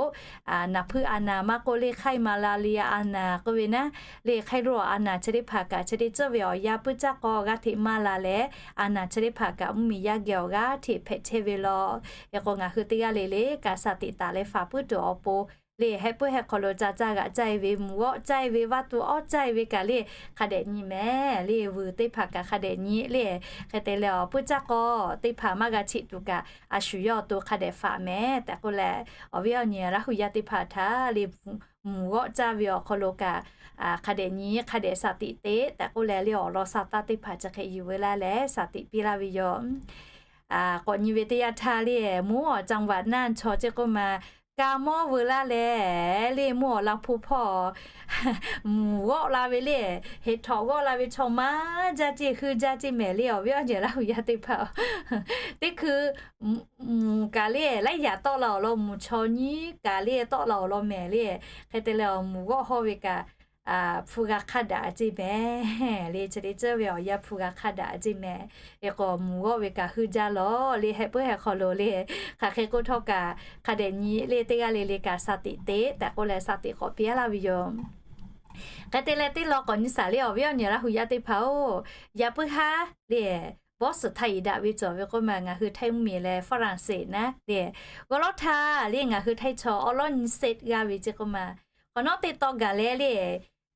naˍ hpuiˇ a naˍ maˇ k'oˆ le, hk'aiˇ ma la le a naˍ k'oˆ ve naˉ le, hk'aiˇ lo a naˍ chi teˇ hpaˍ kaꞈ chi teˇ ceuˬ ve awˬ yanˇ puiˉ caˇ k'aw g'aˇ hteꞈ maˇ la leh, a naˍ chi teˇ hpaˍ kaꞈ mvuhˇmiˬ yaˇ geh awˬ g'aˇ hteꞈ hpehꞈ chehˇ ve law. Hk'e k'o ngaˬ hui teˇ g'aˇ le le kaꞈ shaˍ tiꞈ taˍ leh faˍ puiˉ tuˬ awˬ pon le, heh puiˉ heh hk'aw lo ca caˇ g'aꞈ caˇ e ve, mvuhˬ g'awˆ caˇ e ve, vaˇ tu awˉ caˇ e ve kaꞈ le, hk'a dehꞈ nyi mehˍ le. Vuiˬ teˇ hpaˍ kaꞈ hk'a dehꞈ nyi le. Hk'e te leh awˬ puiˉ caˇ k'aw teˇ hpaˍ maˇ g'a cheꞈ tuˬ kaꞈ a shu yawˇ awˬ to hk'a dehꞈ faˍ mehˍ tehꞈ k'oˆ leh, awˬ viˉ awˬ nyi Laˇ hu yaˇ teˇ hpaˍ htaꞈ le mvuhˬ g'awˆ caˇ ve awˬ hk'aw lo kaꞈ hk'a dehꞈ nyi, hk'a dehꞈ shaˍ tiꞈ te tehꞈ k'oˆ leh le awˬ lawn sa taˇ teˇ hpaˍ chi hk'e yuˬ veu laˇ leh shaˍ tiꞈ piˇ laˇ ve yoˬ. K'awꞈ nyi ve teˇ yanˇ htaˇ le, mvuhˇ awˬ จังหวัด naˆ chaw ceˇ k'oˆ ma, ka mawˇ veu laˇ leh le, mvuhˇ awˬ laˇ hpu hpawˇ mvuhˬ g'awˆ la ve le, เห็ดถอบ g'awˆ la ve chaw maˇ jaˇ ceˇ, heuˆ jaˇ ceˇ mehˍ le. Awˬ viˉ awˬ nyi Laˇ hu yaˇ teˇ hpaˍ teˇ hkui mvuhˬ kaꞈ le laiˉ yaꞈ tawˆ la awˬ lawn, mvuhˬ chaw nyiˉ kaꞈ le tawˆ la awˬ lawn mehˍ le. Hk'e te leh awˬ mvuhˬ g'awˆ hawˇ ve kaꞈ hpu g'a hk'aˇ daꞈ ceˇ mehˍ le. Chi teˇ ceuˬ ve awˬ yanˇ hpu g'a hk'aˇ daꞈ ceˇ mehˍ. Hk'e k'o mvuhˬ g'awˆ ve kaꞈ heuˆ jaˇ lawˬ le, heh puiˉ heh hk'aw lo le, hk'aˬ hk'e k'oˆ htawˇ kaꞈ hk'a dehꞈ nyi le, teˇ g'aˇ le le kaꞈ shaˍ tiꞈ te tehꞈ k'oˆ leh shaˍ tiꞈ k'awꞈ piˇ laˇ ve yoˬ. Hk'e te leh teˇ lawn k'awꞈ nyi shaˍ le, awˬ viˉ awˬ nyi Laˇ hu yaˇ teˇ hpaˍ-oˬ, yaꞈ puiˉ haˉ le, บอส htaꞈ iˍ daꞈ ve cawˬ ve k'oˆ ma, ngaˬ hui Htaiˇ mvuhˇmiˬ leh ฝรั่งเศส naˉ le, g'awˇ lawˉ htaˇ le ngaˬ hui Htaiˇ chaw awˉ lawˉ nyiˇ sehˆ g'aˇ ve ceˇ k'oˆ ma, k'awꞈ nawˉ teˇ taw gaˬ leh le,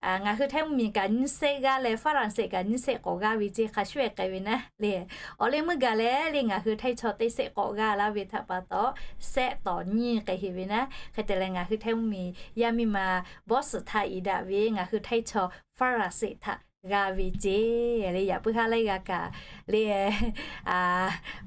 ngaˬ hui Htaiˇ mvuhˇmiˬ kaꞈ nyiˇ sehˆ g'aˇ leh ฝรั่งเศส kaꞈ nyiˇ sehˆ k'awꞈ g'aˇ ve ceˇ hk'a shuˍ e k'ai ve naˉ le. Awˬ leh meuˇ gaˬ leh le ngaˬ hui Htaiˇ chaw teˇ sehˆ k'awꞈ g'aˇ laˇ ve htaꞈ pa taw, sehˆ tawˍ nyiˇ k'ai heꞈ ve naˉ. Hk'e te leh ngaˬ hui Htaiˇ mvuhˇmiˬ yaˇ miˇ ma บอส htaꞈ iˍ daꞈ ve ngaˬ hui Htaiˇ chaw ฝรั่งเศส htaꞈ g'a ve ceˇ le. Yaꞈ puiˉ haˉ laiˉ g'a kaꞈ le,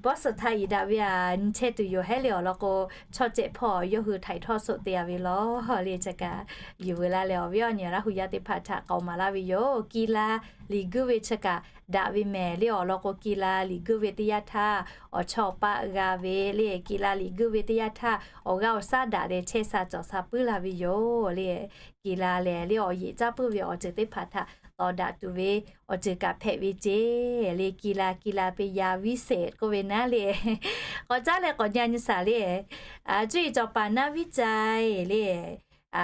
บอส htaꞈ iˍ daꞈ ve aꞈ nyi chehˇ tuˬ yoˬ hehˉ le awˬ lawn k'o, chaw cehˬ hpawˇ yawˇ hui htaiˍ htawˇ soꞈ te a ve lawˬ le. Chi kaꞈ yuˬ veu laˇ leh awˬ viˉ awˬ nyi Laˇ hu yaˇ teˇ hpaˍ htaꞈ k'aoˍ maˍ laˇ ve yoˬ. Kila liꞈ guiˇ ve chi kaꞈ daꞈ ve mehˍ le awˬ lawn k'o, kila liꞈ guiˇ ve teˇ yanˇ htaˇ awˬ chawˇ awˬ paˆ g'a ve le, kila liꞈ guiˇ ve teˇ yanˇ htaˇ awˬ g'aˇ awˬ shaˉ daꞈ leh chehˇ sha cawˬ sha puiˉ la ve yoˬ le. Kila lehˬ le awˬ yeꞈ caˇ puiˉ ve awˬ ceuˬ teˇ hpaˍ htaꞈ tawˍ daꞈ tuˬ ve awˬ ceuˬ kaꞈ hpehꞈ ve ceˇ le. Kila, kila เป็นยาวิเศษ k'oˆ ve naˉ le. K'awꞈ caˉ leh k'awꞈ nyi nyi shaˍ le, cuˇ yiˍ cawˬ paˍ naˉ viˉ cai le,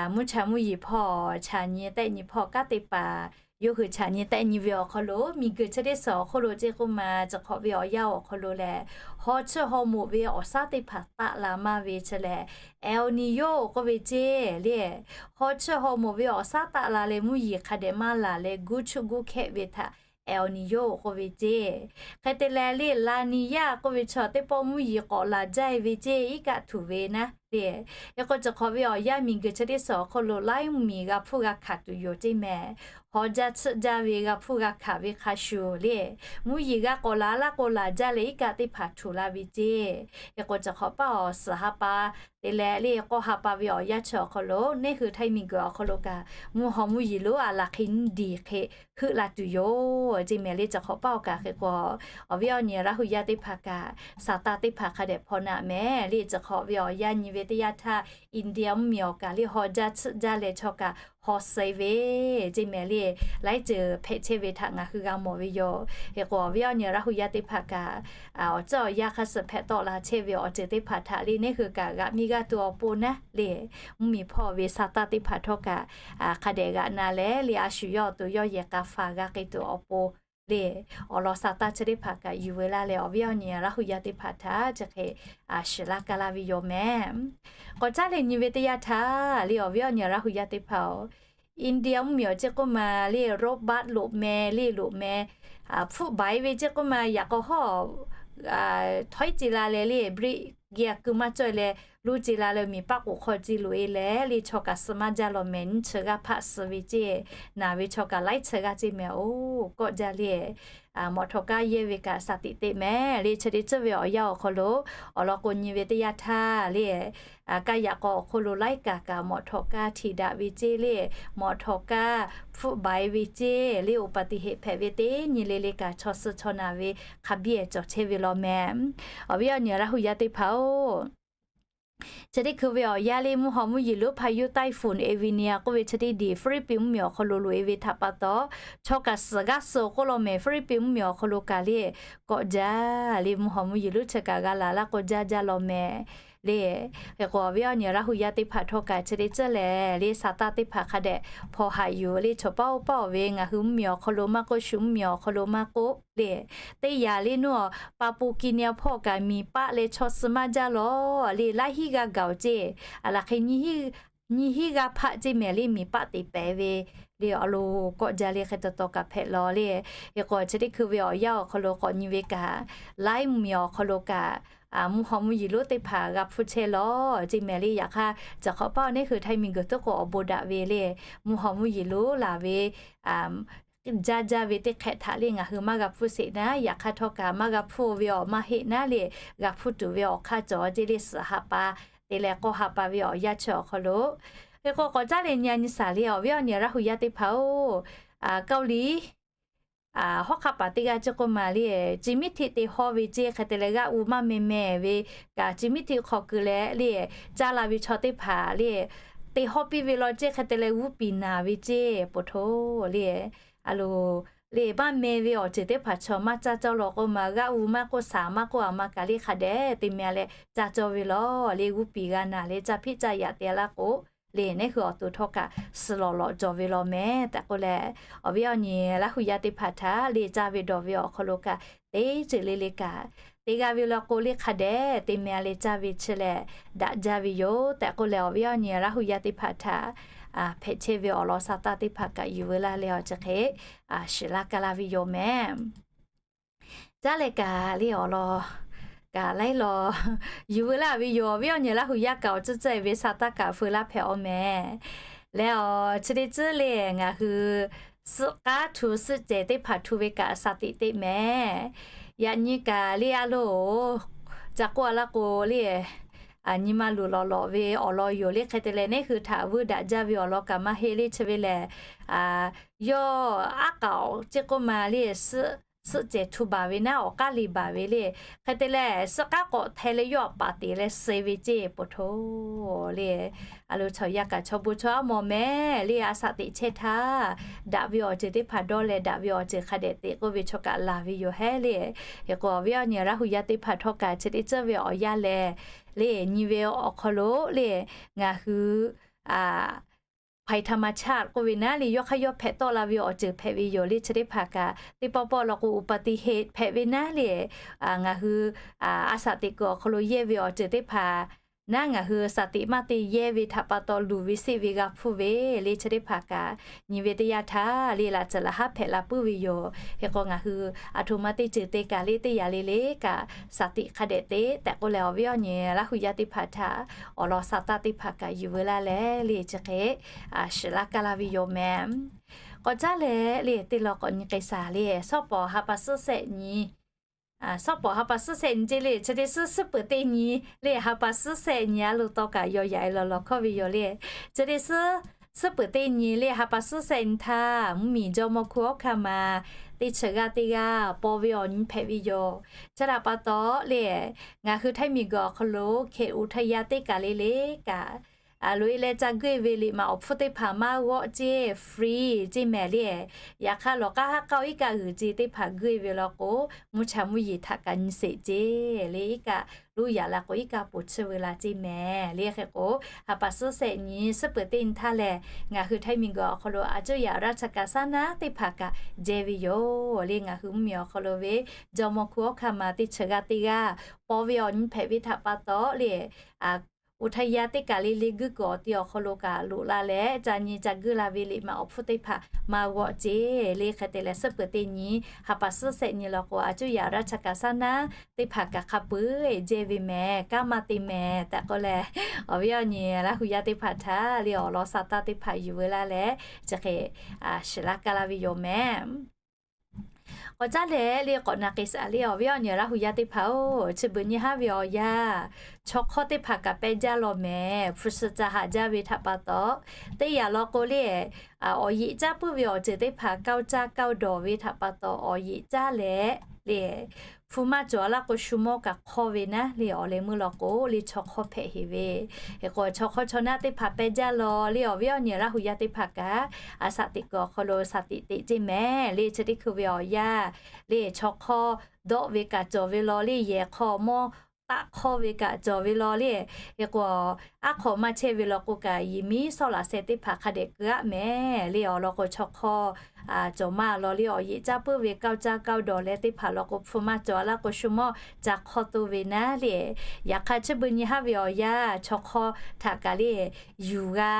mvuhˇ cha mvuhˇ yeˬ hpawˇ chaꞈ nyi tehˆ nyi hpawˇ kanˉ te paˍ, yawˇ hui chaꞈ nyi tehˆ nyi ve awˬ hk'aw lo miˬguiˬ chi teˇ suhˍ awˬ hk'oˆ lo ceˇ k'oˆ ma, chi hk'awꞈ ve awˬ yanˇ awˬ hk'aw lo lehˬ, haw chiˇ haw moꞈ ve awˬ shaˉ teˇ hpaˍ taˆ la maˇ ve chi lehˬ, El Niño k'oˆ ve ceˇ le. Haw chiˇ haw moꞈ ve awˬ shaˉ taˆ la leh mvuhˇ yeˬ hk'a dehꞈ maˇ laˬ leh guˇ chuˆ guˇ hkehˆ ve htaꞈ El Niño k'oˆ ve ceˇ. Hk'e te leh le La Niña k'oˆ ve chaw teˇ pawˆ mvuhˇ yeˬ k'awꞈ laˬ jaˇ e ve ceˇ, iˉ kaˆ htuˬ ve naˉ le. Hk'e k'o, chi hk'awꞈ ve awˬ yanˇ miˬguiˬ chi teˇ suhˍ awˬ hk'aw lo laiˉ mvuhˇmiˬ g'a hpfuhˇ g'a hkanˍ tuˬ yoˬ ceˇ mehˍ. Haw jaˇ tsuhˆ jaˇ ve g'a hpfuhˇ g'a hkanˍ ve hk'a shuˍ le, mvuhˇ yeˬ g'a k'awꞈ la laˇ k'o, laˬ jaˇ leh iˉ kaˆ teˇ hpaˍ htuꞈ la ve ceˇ. Hk'e k'o, chi hk'awꞈ paˇ awˬ suhˍ ha pa te leh le, k'awˇ ha pa ve awˬ yanˇ chi awˬ hk'aw lo neˇ hui htaiˇ miˬguiˬ awˬ hk'aw lo kaꞈ mvuhˇ haw mvuhˇ yeˬ lonˉ a laˬ hk'e nyiˇ diˬ hk'e heuˆ la tuˬ yoˬ ceˇ mehˍ le. Chi hk'awꞈ paˇ awˬ kaꞈ hk'e k'o, awˬ viˉ awˬ nyi Laˇ hu yaˇ teˇ hpaˍ kaꞈ, Saˍtanˍ teˇ hpaˍ hk'a dehꞈ hpaw naˆ mehˍ le. Chi hk'awꞈ ve awˬ yanˇ nyi ve teˇ yanˇ htaˇ, India mvuhˇmiˬ awˬ kaꞈ le haw jaˇ tsuhˆ jaˇ leh chaw kaꞈ haw suh ve ceˇ mehˍ le. Laiˉ ceuˬ hpehꞈ chehˇ ve htaꞈ ngaˬ hui g'a mawˬ ve yoˬ. Hk'e k'o, awˬ viˉ awˬ nyi Laˇ hu yaˇ teˇ hpaˍ kaꞈ, awˬ ceuˬ awˬ yanˇ hk'a suh hpehꞈ tawˆ la chehˇ ve awˬ ceuˬ teˇ hpaˍ htaꞈ le neˇ hui kaꞈ g'aꞈ miˇ g'aˇ tuˬ awˬ pon naˉ le, mvuhˇmiˬ hpawˇ ve Saˍtanˍ teˇ hpaˍ htawˇ kaꞈ hk'a dehꞈ g'aꞈ na leh le, a shu yawˇ awˬ to yawˇ yehˬ k'a faˍ g'a k'ai tuˬ awˬ pon le, awˬ lawn Saˍtanˍ chi teˇ hpaˍ kaꞈ yuˬ veu laˇ leh, awˬ viˉ awˬ nyi Laˇ hu yaˇ teˇ hpaˍ htaꞈ chi hk'e shiˍ laˇ ka laˇ ve yoˬ mehˍ. K'awꞈ caˉ leh nyi ve teˇ yanˇ htaˇ le, awˬ viˉ awˬ nyi Laˇ hu yaˇ teˇ hpaˍ-oˬ, India mvuhˇmiˬ awˬ ceˇ k'oˆ ma le, robot loꞈ meh le loꞈ meh, hpfuhˆ baiˍ ve ceˇ k'oˆ ma, yaꞈ k'aw hawˉ htawˇ iˉ ce la leh le, brake gear keu maˇ cawˇ leh, luˇ ce la leh miˬ paˆ k'oˍ hk'aw ce loꞈ e leh le, chaw kaꞈ suh maˇ jaˇ law mehˍ. Nyiˇ chi g'aˇ hpaˆ suh ve ceˇ, naˬ ve chaw kaꞈ laiˉ chi g'aˇ ceˇ mehˍ. Oˬ, kawˆ jaˇ le. Mawꞈ htawꞈ kaˇ yehˇ ve kaꞈ shaˍ tiꞈ teꞈ mehˍ le. Chi teˇ ceuˬ ve awˬ yanˇ awˬ hk'aw lo awˬ lawn k'o nyi ve teˇ yanˇ htaˇ le, kaˇ yaꞈ k'aw awˬ hk'aw lo laiˉ kaꞈ kaꞈ mawꞈ htawꞈ kaˇ htiꞈ daꞈ ve ceˇ le, mawꞈ htawꞈ kaˇ hpfuhˆ baiˍ ve ceˇ le, อุบัติเหตุ hpehꞈ ve teˇ nyi le le kaꞈ chaw suh chaw naˬ ve hk'a biˇ cawˬ chehˇ ve law mehˍ. Awˬ viˉ awˬ nyi Laˇ hu yaˇ teˇ hpaˍ-oˬ, chi teˇ hkui ve awˬ yanˇ le mvuhˇ haw mvuhˇ yeˬ lonˉ พายุไต้ฝุ่น เอลนิโญ k'oˆ ve chi teˇ diˬ Hpiˇliˇpiˆ mvuhˇmiˬ awˬ hk'aw lo loꞈ e ve htaꞈ pa taw, chaw kaꞈ suhˍ g'aˇ suh k'oˆ law mehˍ. Hpiˇliˇpiˆ mvuhˇmiˬ awˬ hk'aw lo kaꞈ le kawˆ jaˇ le, mvuhˇ haw mvuhˇ yeˬ lonˉ chi kaꞈ g'a laˬ laˇ k'o jaˇ jaˇ law mehˍ le. Hk'e k'o, awˬ viˉ awˬ nyi Laˇ hu yaˇ teˇ hpaˍ htawˇ kaꞈ chi teˇ ceuˬ lehˬ le, Saˍtanˍ teˇ hpaˍ hk'a dehꞈ hpaw haꞈ yuˬ le. Chaw paˇ oˇ paˇ-oˬ ve ngaˬ hui mvuhˇmiˬ awˬ hk'aw lo maˇ k'oˆ, shu mvuhˇmiˬ awˬ hk'aw lo maˇ k'oˆ le, teˇ yanˇ le nuˇ-aˬ, ปาปัวกิวนี hpawˇ kaꞈ miˬ paˆ leh chaw suh maˇ jaˇ law le, laiˉ hinˉ g'aˇ gaˬ-oˬ ceˇ, a laˬ hk'e nyiˇ hinˉ g'aˇ hpaˆ ceˇ mehˍ le, miˬ paˆ te pehˍ ve le, awˬ lawn kawˆ jaˇ le. Hk'e taw taw kaꞈ hpehꞈ law le. Hk'e k'o, chi teˇ hkui ve awˬ yanˇ awˬ hk'aw lo k'awꞈ nyi ve kaꞈ, laiˉ mvuhˇmiˬ awˬ hk'aw lo kaꞈ mvuhˇ haw mvuhˇ yeˬ lonˉ teˇ hpaˍ g'a hpfuhˇ chehˇ law ceˇ mehˍ le. Yaꞈ hk'aˇ, caˬ hk'awꞈ paˇ awˬ neˇ hui Htaiˇ miˬguiˬ tuˉ k'o awˬ bon daꞈ ve le, mvuhˇ haw mvuhˇ yeˬ lonˉ laˬ ve jaˇ jaˇ ve teˇ hk'ehꞈ htaꞈ le ngaˬ hui maˇ g'a hpfuhˇ sheˍ naˉ, yaꞈ hk'aˇ htawˇ kaꞈ maˇ g'a hpfuhˇ ve awˬ maˇ heˆ naˉ le, g'a hpfuhˇ tuˬ ve awˬ hk'aˇ cawˬ ceˇ le. Suhˍ ha pa te leh k'awˇ ha pa ve awˬ yanˇ chi awˬ hk'aw lo, hk'e k'o k'awꞈ caˉ leh nyi a nyi shaˍ le, awˬ viˉ awˬ nyi Laˇ hu yaˇ teˇ hpaˍ-oˬ, Kaoˇliˍ hawˉ hk'aˇ paˍ teˇ g'aˇ ceˇ k'oˆ ma le, ci miˉ hteˆ te hawˇ ve ceˇ hk'e te leh g'aˇ u maˇ meh meh ve kaꞈ ci miˉ hteˆ hk'aw keu leh le, caˇ la ve chaw teˇ hpaˍ le, te hawˇ piˇ ve law ceˇ hk'e te leh g'uˇ piˍ naˬ ve ceˇ po hto le. A lo, le maˇ meh ve awˬ ceuˬ teˇ hpaˍ chaw maˇ caˇ cawˇ law k'oˆ ma, g'aˇ u maˇ k'oˆ, shaˍ maˇ k'oˆ, a ma kaꞈ le hk'a dehꞈ te meh leh caˇ cawˇ ve law le, g'uˇ piˍ g'a naˬ leh caˇ hpiˆ caˇ yaꞈ te laˇ k'o le, neˇ hui awˬ to htawˇ kaꞈ suh lawꞈ lawꞈ cawˬ ve law mehˍ tehꞈ k'oˆ leh, awˬ viˉ awˬ nyi Laˇ hu yaˇ teˇ hpaˍ htaꞈ le caˇ ve dawˬ ve awˬ hk'aw lo kaꞈ teˇ ceuˬ le le kaꞈ te g'a ve law k'o le hk'a dehꞈ te meh leh caˇ ve chi lehˬ daꞈ jaˇ ve yoˬ tehꞈ k'oˆ leh, awˬ viˉ awˬ nyi Laˇ hu yaˇ teˇ hpaˍ htaꞈ hpehꞈ chehˇ ve awˬ lawn sa taˇ teˇ hpaˍ kaꞈ yuˬ veu laˇ leh awˬ ceuˬ hk'e shiˍ laˇ ka laˇ ve yoˬ mehˍ. Caˉ leh kaꞈ le awˬ lawn kaꞈ laiˉ law yuˬ veu laˇ ve yoˬ. Awˬ viˉ awˬ nyi Laˇ hu yaˇ kaꞈ awˬ ceuˬ ceuˬ ve sa taˇ kaꞈ feu laˇ hpehꞈ-aw mehˍ. Leh awˬ chi teˇ ceuˬ le ngaˬ hui suhˆ k'aˉ htu suhˆ cehˬ teˇ hpaˍ htu ve kaꞈ sa tiꞈ teˇ mehˍ. Yaꞈ nyi kaꞈ le a loˬ, ca k'oˆ a laˇ k'o le, nyi ma luˬ lawꞈ lawꞈ ve awˬ lawn yoˬ le. Hk'e te leh neˇ hui htaꞈ vuiˇ daꞈ jaˇ ve awˬ lawn kaꞈ maˇ heˆ le. Chi ve lehˬ, yawˇ aˉ k'aoˍ ceˇ k'oˆ ma le, suhˆ cehˬ htu baˬ ve naˉ awˬ k'aˉ le baˬ ve le. Hk'e te leh suhˆ k'aˉ k'awꞈ hteh leh yawˇ paˍ teꞈ leh suh ve ceˇ po hto le. A loˬ chaw yaˇ kaꞈ chaw bon chaw aˉ mawˬ mehˍ le, a sa tiꞈ chehˇ htaˇ daꞈ ve awˬ ceuˬ teˇ hpaˍ dawˇ leh daꞈ ve awˬ ceuˬ hk'a dehꞈ teꞈ k'oˆ ve chaw kaꞈ laˬ ve yoˬ hehˉ le. Hk'e k'o awˬ viˉ awˬ nyi Laˇ hu yaˇ teˇ hpaˍ htawˇ kaꞈ chi teˇ ceuˬ ve awˬ yanˇ lehˬ le, nyi ve awˬ hk'aw lo le ngaˬ hui ภัยธรรมชาติ k'oˆ ve naˉ le, yawˇ hk'aˇ yawˇ hpehꞈ tawˆ la ve awˬ ceuˬ hpehꞈ ve yoˬ le. Chi teˇ hpaˍ kaꞈ teˇ pawˆ pawˆ law k'o อุบัติเหตุ hpehꞈ ve naˉ le, ngaˬ hui a sa tiꞈ kuiˬ awˬ hk'aw lo yehˇ ve awˬ ceuˬ teˇ hpaˍ naˉ ngaˬ hui shaˍ tiꞈ maˇ te yehˇ ve htaꞈ pa taw luˬ ve seˆ ve g'a hpfuhˇ ve le chi teˇ hpaˍ kaꞈ nyi ve teˇ yanˇ htaˇ le laꞈ tcuhˍ laꞈ haˉ hpehꞈ la puiˉ ve yoˬ. Hk'e k'o ngaˬ hui aˬ htoꞈ ma teˇ ceuˬ te kaꞈ le teˇ yanˇ le le kaꞈ shaˍ tiꞈ hk'a dehꞈ te tehꞈ k'oˆ leh awˬ viˉ awˬ nyi Laˇ hu yaˇ teˇ hpaˍ htaꞈ awˬ lawn sha taˇ teˇ hpaˍ kaꞈ yuˬ veu laˇ leh le chi hk'e shiˍ laˇ kaˇ laˇ ve yoˬ mehˍ. K'awꞈ caˉ leh le teˇ law k'awꞈ nyi k'ai shaˍ le, shawˉ pawˍ ha pa suhˉ shehˆ nyi shawˉ pawˍ ha pa suhˉ shehˆ nyi ce le chi teˇ suhˉ suhˉ peuˬ teˇ nyi le ha pa suhˉ shehˆ nyi a lo tawˇ kaꞈ yaw yaꞈ e law law hkawˇ ve yoˬ le. Chi teˇ suhˉ suhˉ peuˬ teˇ nyi le ha pa suhˉ shehˆ nyi htaˇ mvuhˇmiˬ jawˇmawˇ hkunˉ awˉ hkaˇ ma teˇ chi g'aˇ teˇ g'aˇ paw ve awˬ nyi hpehꞈ ve yoˬ. Chi htaꞈ pa taw le ngaˬ hui Htaiˇ miˬguiˬ awˬ hk'aw lo hkeh uˍ htaˇ yaˇ teˇ kaˬ le le kaꞈ loꞈ e leh ca guˇ e ve liꞈ maꞈ awˬ hpfuhˇ teˇ hpaˍ maˇ g'awˆ ce free ce mehˍ le. Yaꞈ hk'aˇ lawˬ k'aˉ haˉ k'aoˆ iˉ kaˆ g'uiˬ ce teˇ hpaˍ guˇ e ve law k'o mvuhˇ cha mvuhˇ yeˬ htaꞈ kaꞈ nyi sheˍ ce le iˉ kaˆ loˉ yaꞈ la k'o iˉ kaˆ poˬ chiˇ veu la ce mehˍ le. Hk'e k'o ha pa suhˉ shehˆ nyi suhˉ peuˬ teˇ nyi htaˇ lehˬ ngaˬ hui Htaiˇ miˬguiˬ awˬ hk'aw lo a cuˇ yaꞈ raˇ cha kaꞈ saˉ naˉ teˇ hpaˍ kaꞈ jehˇ ve yoˬ le. Ngaˬ hui mvuhˇmiˬ awˬ hk'aw lo ve jawˇmawˇ hkunˉ awˉ hkaˇ ma teˇ chi g'aˇ teˇ g'aˇ paw ve awˬ nyi hpehꞈ ve htaꞈ pa taw le uˍ htaˇ yaˇ teˇ kaˬ le le guˇ kuiˬ awˬ ti awˬ hk'aw lo kaꞈ loꞈ la leh ca nyi ca guˇ la ve liꞈ maꞈ awˬ hpfuhˇ teˇ hpaˍ maˇ g'awˆ ce le. Hk'e te leh suhˉ peuˬ teˇ nyi ha pa suhˉ shehˆ nyi law k'o a cuˇ yaꞈ raˇ cha kaꞈ saˉ naˉ teˇ hpaˍ kaꞈ hk'a peu eˬ jehˇ ve mehˍ, kanˉ maˇ te mehˍ tehꞈ k'oˆ leh awˬ viˉ awˬ nyi Laˇ hu yaˇ teˇ hpaˍ htaꞈ le awˬ lawn sha taˇ teˇ hpaˍ yuˬ veu laˇ leh chi hk'e shiˍ laˇ kaˇ laˇ ve yoˬ mehˍ. K'awꞈ caˉ leh le k'awꞈ na k'ai shaˍ le awˬ viˉ awˬ nyi Laˇ hu yaˇ teˇ hpaˍ-oˬ, chi beuꞈ nyi haˉ ve awˬ yanˇ chaw hk'awˇ teˇ hpaˍ kaꞈ pehˇ jaˇ law mehˍ. Hpu shi ca haꞈ jaˇ ve htaꞈ pa taw teˇ yanˇ law k'o le awˬ yeꞈ caˇ puiˉ ve awˬ ceuˬ teˇ hpaˍ kaoˇ caˇ kaoˇ dawˬ ve htaꞈ pa taw awˬ yeꞈ caˇ leh le hpu maˇ cawˬ laˇ k'o shu mawˇ kaꞈ hk'awˇ ve naˉ le awˬ leh meuˇ law k'o le chaw hk'awˇ hpehꞈ heˍ ve. Hk'e k'o chaw hk'awˇ chaw naˆ teˇ hpaˍ pehˇ jaˇ law le awˬ viˉ awˬ nyi Laˇ hu yaˇ teˇ hpaˍ kaꞈ a shaˍ tiꞈ kuiˬ awˬ hk'aw lo shaˍ tiꞈ teꞈ ce mehˍ le chi teˇ hkui ve awˬ yanˇ le chaw hk'awˇ dawˆ ve kaꞈ cawˬ ve law le yehˬ hk'aw mawˇ taˆ hk'awˇ ve kaꞈ cawˬ ve law le. Hk'e k'o aˉ hk'awꞈ maˇ chehˇ ve law k'o kaꞈ yehˬ miˉ sawˉ laꞈ sheh teˇ hpaˍ hk'a dehꞈ keu aˆ mehˍ le awˬ lawn k'o chaw hk'awˇ cawˬ maˇ law le awˬ yeꞈ caˇ puiˉ ve kaoˇ caˇ kaoˇ dawˬ leh teˇ hpaˍ law k'o hpu maˇ cawˬ laˇ k'o shu mawˇ ca hk'awˇ toˇ ve naˉ le. Yaꞈ hk'aˇ chi beuꞈ nyi haˉ ve awˬ yanˇ chaw hk'awˇ htaꞈ kaꞈ le yuˬ g'a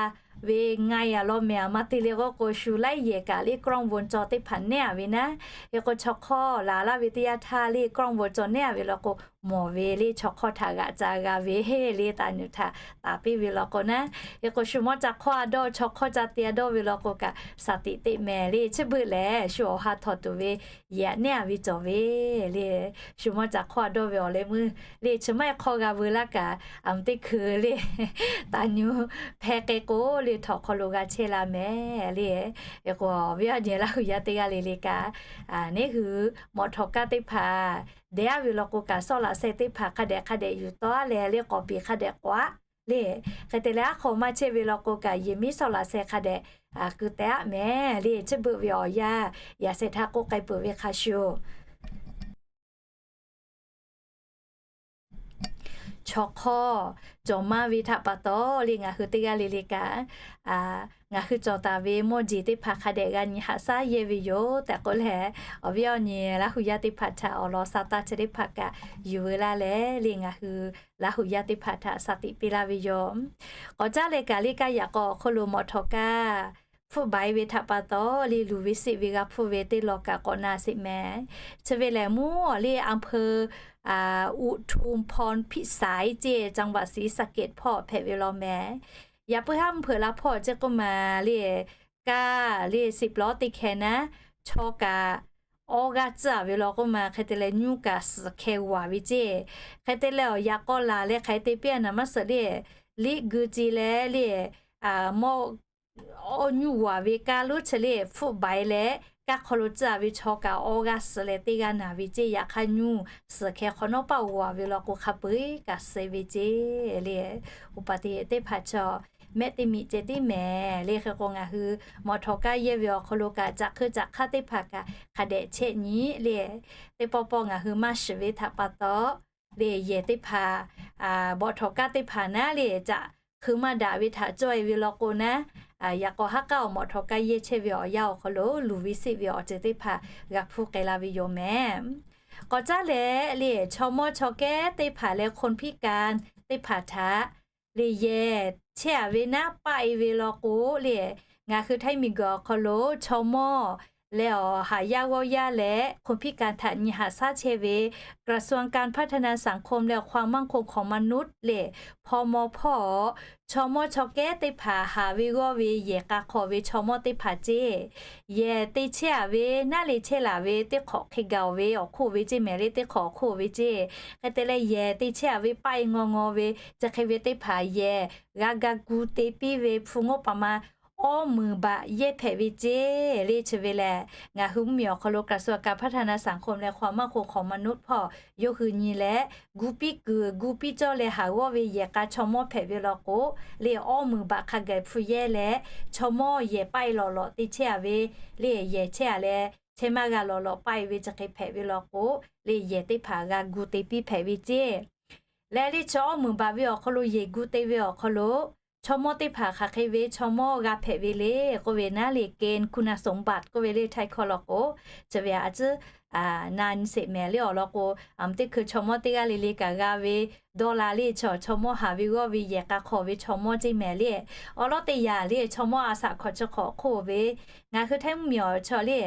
ve nga yaꞈ law mehˍ a ma te le k'oˆ k'o shu laiˉ yehˬ kaꞈ le กล้องวงจร teˇ hpaˍ nehˉ a ve naˉ. Hk'e k'o chaw hk'awˇ laˬ laˇ ve teˇ yanˇ htaˇ le กล้องวงจร nehˉ a ve law k'o mawˬ ve le chaw hk'awˇ htaꞈ g'aꞈ ca g'a ve le taˍ nuˬ htaꞈ taˍ piˇ ve law k'o naˉ. Hk'e k'o shu mawˇ ca hk'awˇ a dawˇ chaw hk'awˇ ca te a dawˇ ve law k'o kaꞈ shaˍ tiꞈ teꞈ mehˍ le chi beuꞈ lehˬ shu awˬ ha htawnˍ tuˬ ve yehˬ nehˉ a ve cawˬ ve le. Shu mawˇ ca hk'awˇ a dawˇ ve awˬ leh meuˇ le chi maˇ heˆ hk'awˇ g'a veu laˇ kaꞈ a mvuhˇ teˇ hkui le taˍ nuˬ hpeh k'ai k'o le htawnˍ hk'aw lo g'a chehˇ la mehˍ le. Hk'e k'o awˬ viˉ awˬ nyi Laˇ hu yaˇ teˇ g'aˇ le le kaꞈ neˉ hui mawꞈ htawꞈ kaˇ teˇ hpaˍ dehꞈ aˉ ve law k'o kaꞈ sawˉ laꞈ sheh teˇ hpaˍ hk'a dehꞈ hk'a dehꞈ yuˬ tawˆ aˉ leh le k'awꞈ piˍ hk'a dehꞈ k'awꞈ aˉ le. Hk'e te leh aˉ hk'awꞈ maˇ chehˇ ve law k'o kaꞈ yehˬ miˉ sawˉ laꞈ sheh hk'a dehꞈ keu teh aˉ mehˍ le chi beuꞈ ve awˬ yanˇ yaꞈ sheh htaˇ k'oˆ k'ai peuˬ ve hk'a shuˍ chaw hk'awˇ cawˬ maˇ ve htaꞈ pa taw le ngaˬ hui teˇ g'aˇ le le kaꞈ ngaˬ hui cawˬ taˍ ve mawˇ jeˬ teˇ hpaˍ hk'a dehꞈ g'a nyi haꞈ shaˉ yehˇ ve yoˬ tehꞈ k'oˆ leh awˬ viˉ awˬ nyi Laˇ hu yaˇ teˇ hpaˍ htaꞈ awˬ lawn sha taˇ chi teˇ hpaˍ kaꞈ yuˬ veu laˇ leh le ngaˬ hui Laˇ hu yaˇ teˇ hpaˍ htaꞈ shaˍ tiꞈ piˇ laˇ ve yoˬ. K'awꞈ caˉ leh kaꞈ le kaˇ yaꞈ k'aw awˬ hk'oˆ lo mawꞈ htawꞈ kaˇ hpfuhˆ baiˍ ve htaꞈ pa taw le luˬ ve seˆ ve g'a hpfuhˇ ve teˇ law kaꞈ k'awꞈ na sheˍ mehˍ. Chi ve lehˬ mvuhˇ awˬ le อำเภออุทุมพรพิสัย ceˇ จังหวัดศรีสะเกษ hpawˇ hpehꞈ ve law mehˍ. Yaꞈ puiˉ haˉ mvuhˇ hpeuꞈ la hpawˇ ceˇ k'oˆ ma le kaˇ le siˍ plawˉ teˇ hkeh naˉ chaw kaꞈ awˇ g'aˇ tcuhˉ a ve law k'oˆ ma hk'e te leh nyuˇ kaꞈ suhˍ hkeh g'aˬ ve ceˇ. Hk'e te leh awˬ yaꞈ k'aw laˬ leh hk'aˬ hk'e te piˇ a naˍ maˇ suhˍ le liꞈ gui ce leh le mawˇ awˇ nyuˇ g'aˬ ve kaˇ lonˉ chi le hpfuhˆ baiˍ leh kaˇ hk'aw lo tcuhˉ a ve chaw kaꞈ awˇ g'aˇ suhˍ leh teˇ g'aˇ naˍ ve ceˇ. Yaꞈ hk'aˇ nyuˇ suhˍ hkeh hk'awꞈ nawˉ paˆ g'aˬ ve law k'o hk'a peu eˬ kaꞈ suh ve ceˇ le. อุบัติเหตุ teˇ hpaˍ chaw mehˆ teˇ miꞈ ceh tiˉ mehˍ le. Hk'e k'o ngaˬ hui mawꞈ htawꞈ kaˇ yehˇ ve awˬ hk'aw lo kaꞈ caꞈ hkui caꞈ hk'aˇ teˇ hpaˍ kaꞈ hk'a dehꞈ chehˇ nyi le. Teˇ pawˆ pawˆ ngaˬ hui maˇ shiˍ ve htaꞈ pa taw le yehˬ teˇ hpaˍ mawꞈ htawꞈ kaˇ teˇ hpaˍ naˉ le caꞈ hkui maˇ daꞈ ve htaꞈ cawˇ e ve law k'o naˉ yaꞈ k'aw haˉ k'aˉ awˬ mawꞈ htawꞈ kaˇ yehˇ chehˇ ve awˬ yanˇ awˬ hk'aw lo luˬ ve seˆ ve awˬ ceuˬ teˇ hpaˍ g'a hpfuhˇ k'ai la ve yoˬ mehˍ. K'awꞈ caˉ leh le chaw mawˇ chaw kehˉ teˇ hpaˍ leh คนพิการ teˇ hpaˍ htaꞈ le yehˬ chehˇ-a ve naˉ paˆ-e ve law k'o le, ngaˬ hui Htaiˇ miˬguiˬ awˬ hk'aw lo chaw mawˇ leh awˬ haˍ yaˇ g'awˇ yaˇ leh คนพิการ htaꞈ nyi haꞈ shaˉ chehˇ ve กระทรวงการพัฒนาสังคมและความมั่นคงของมนุษย์ le hpaw maw hpawˇ chaw mawˇ chaw kehˉ teˇ hpaˍ haˍ ve g'awˇ ve yehˬ k'a hk'aw ve chaw mawˇ teˇ hpaˍ ceˇ, yehˬ te chehˇ-a ve naˉ le chehˇ laˬ ve teˇ hk'awꞈ hk'e gaˬ-oˬ ve awˬ hk'oˆ ve ceˇ mehˍ le, teˇ hk'awꞈ awˬ hk'oˆ ve ceˇ. Hk'e te leh yehˬ te chehˇ-a ve paˆ-e ngaw ngaw ve chi hk'e ve teˇ hpaˍ yehˬ g'a ga gu te piˇ ve hpu งบประมาณ awˇ meunˍ baꞈ yehˇ hpehꞈ ve ceˇ le. Chi ve lehˬ ngaˬ hui mvuhˇmiˬ awˬ hk'aw lo กระทรวงการพัฒนาสังคมและความมั่นคงของมนุษย์ hpawˇ yawˇ hui nyi leh gu piˇ kuiˬ gu piˇ cawˇ leh haˍ g'awˇ ve yehˬ k'a chaw mawˇ hpehꞈ ve law k'o le, awˇ meunˍ baꞈ hk'a gaˬ hpu yehˇ leh chaw mawˇ yehˬ paˆ-e lawˬ lawꞈ te chehˇ-a ve le, yehˬ chehˇ-a leh chehˇ maˇ g'a lawˬ lawꞈ paˆ-e ve chi hk'e hpehꞈ ve law k'o le, yehˬ teˇ hpaˍ g'a gu te piˇ hpehꞈ ve ceˇ. Leh le chaw awˇ meunˍ baꞈ ve awˬ hk'aw lo yehˬ gu te ve awˬ hk'aw lo chaw mawˇ teˇ hpaˍ hk'aˬ hk'e ve chaw mawˇ g'a hpehꞈ ve le k'oˆ ve naˉ le เกณฑ์คุณสมบัติ k'oˆ ve le Htaiˇ hkawˇ law k'o, chi ve a ciˉ na nyi sheˍ mehˍ le. Awˬ lawn k'o, teˇ hkui chaw mawˇ teˇ g'aˇ le le kaꞈ g'a ve dawˇ la le, chaw chaw mawˇ haˍ ve g'awˇ ve yehˬ k'a hk'aw ve chaw mawˇ ceˇ mehˍ le. Awˬ lawn teˇ yanˇ le chaw mawˇ a shaꞈ hkawꞈ chi hk'awꞈ hk'oˆ ve, ngaˬ hui Htaiˇ mvuhˇmiˬ awˬ chaw le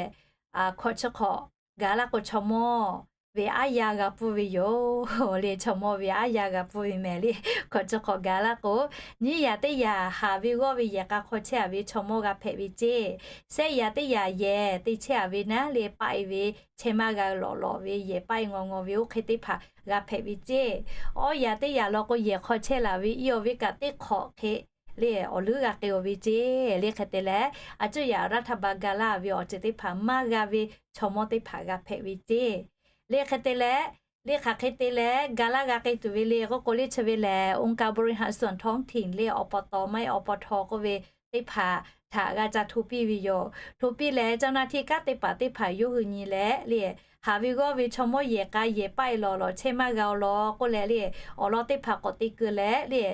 hkawꞈ chi hk'awꞈ gaˬ laˇ k'o chaw mawˇ ve aˉ yaˇ g'a pfuhˇ ve yoˬ le. Chaw mawˇ ve aˉ yaˇ g'a pfuhˇ ve mehˍ le. Hkawꞈ chi hk'awꞈ gaˬ laˇ k'o, nyiˇ yaꞈ teˇ yaꞈ haˍ ve g'awˇ ve yehˬ k'a hk'aw chehˇ-a ve chaw mawˇ g'a hpehꞈ ve ceˇ. Shehˆ yaꞈ teˇ yaꞈ yehˬ te chehˇ-a ve naˉ le paˆ-e ve chehˇ maˇ g'a lawˬ lawꞈ ve yehˬ paˆ-e ngaw ngaw ve oˇ hk'e teˇ hpaˍ g'a hpehꞈ ve ceˇ. Awˇ yaꞈ teˇ yaꞈ law k'o yehˬ hk'aw chehˇ laˬ ve iˉ awˬ ve kaꞈ teˇ hk'awꞈ hk'e le awˬ leuˉ g'a k'ai-o ve ceˇ le. Hk'e te leh a ciˉ yaꞈ รัฐบาล ga laˇ ve awˬ ceuˬ teˇ hpaˍ maˇ g'a ve chaw mawˇ teˇ hpaˍ g'a hpehꞈ ve ceˇ le. Hk'e te leh le hk'aˬ hk'e te leh ga laˇ g'a k'ai tuˬ ve le k'oˆ k'o le, chi ve lehˬ องค์การบริหารส่วนท้องถิ่น le awˬ pa taw maˇ heˆ awˬ pa htaw k'oˆ ve teˇ hpaˍ htaꞈ g'a ca hto piˇ ve yoˬ. Hto piˇ leh เจ้าหน้าที่ kanˉ teˇ hpaˍ teˇ hpaˍ yawˇ hui nyi leh le haˍ ve g'awˇ ve chaw mawˇ yehˬ k'a yehˬ paˆ-e lawˬ lawꞈ chehˇ maˇ g'a-o law k'oˆ leh le, awˬ lawn teˇ hpaˍ k'awꞈ te keu leh le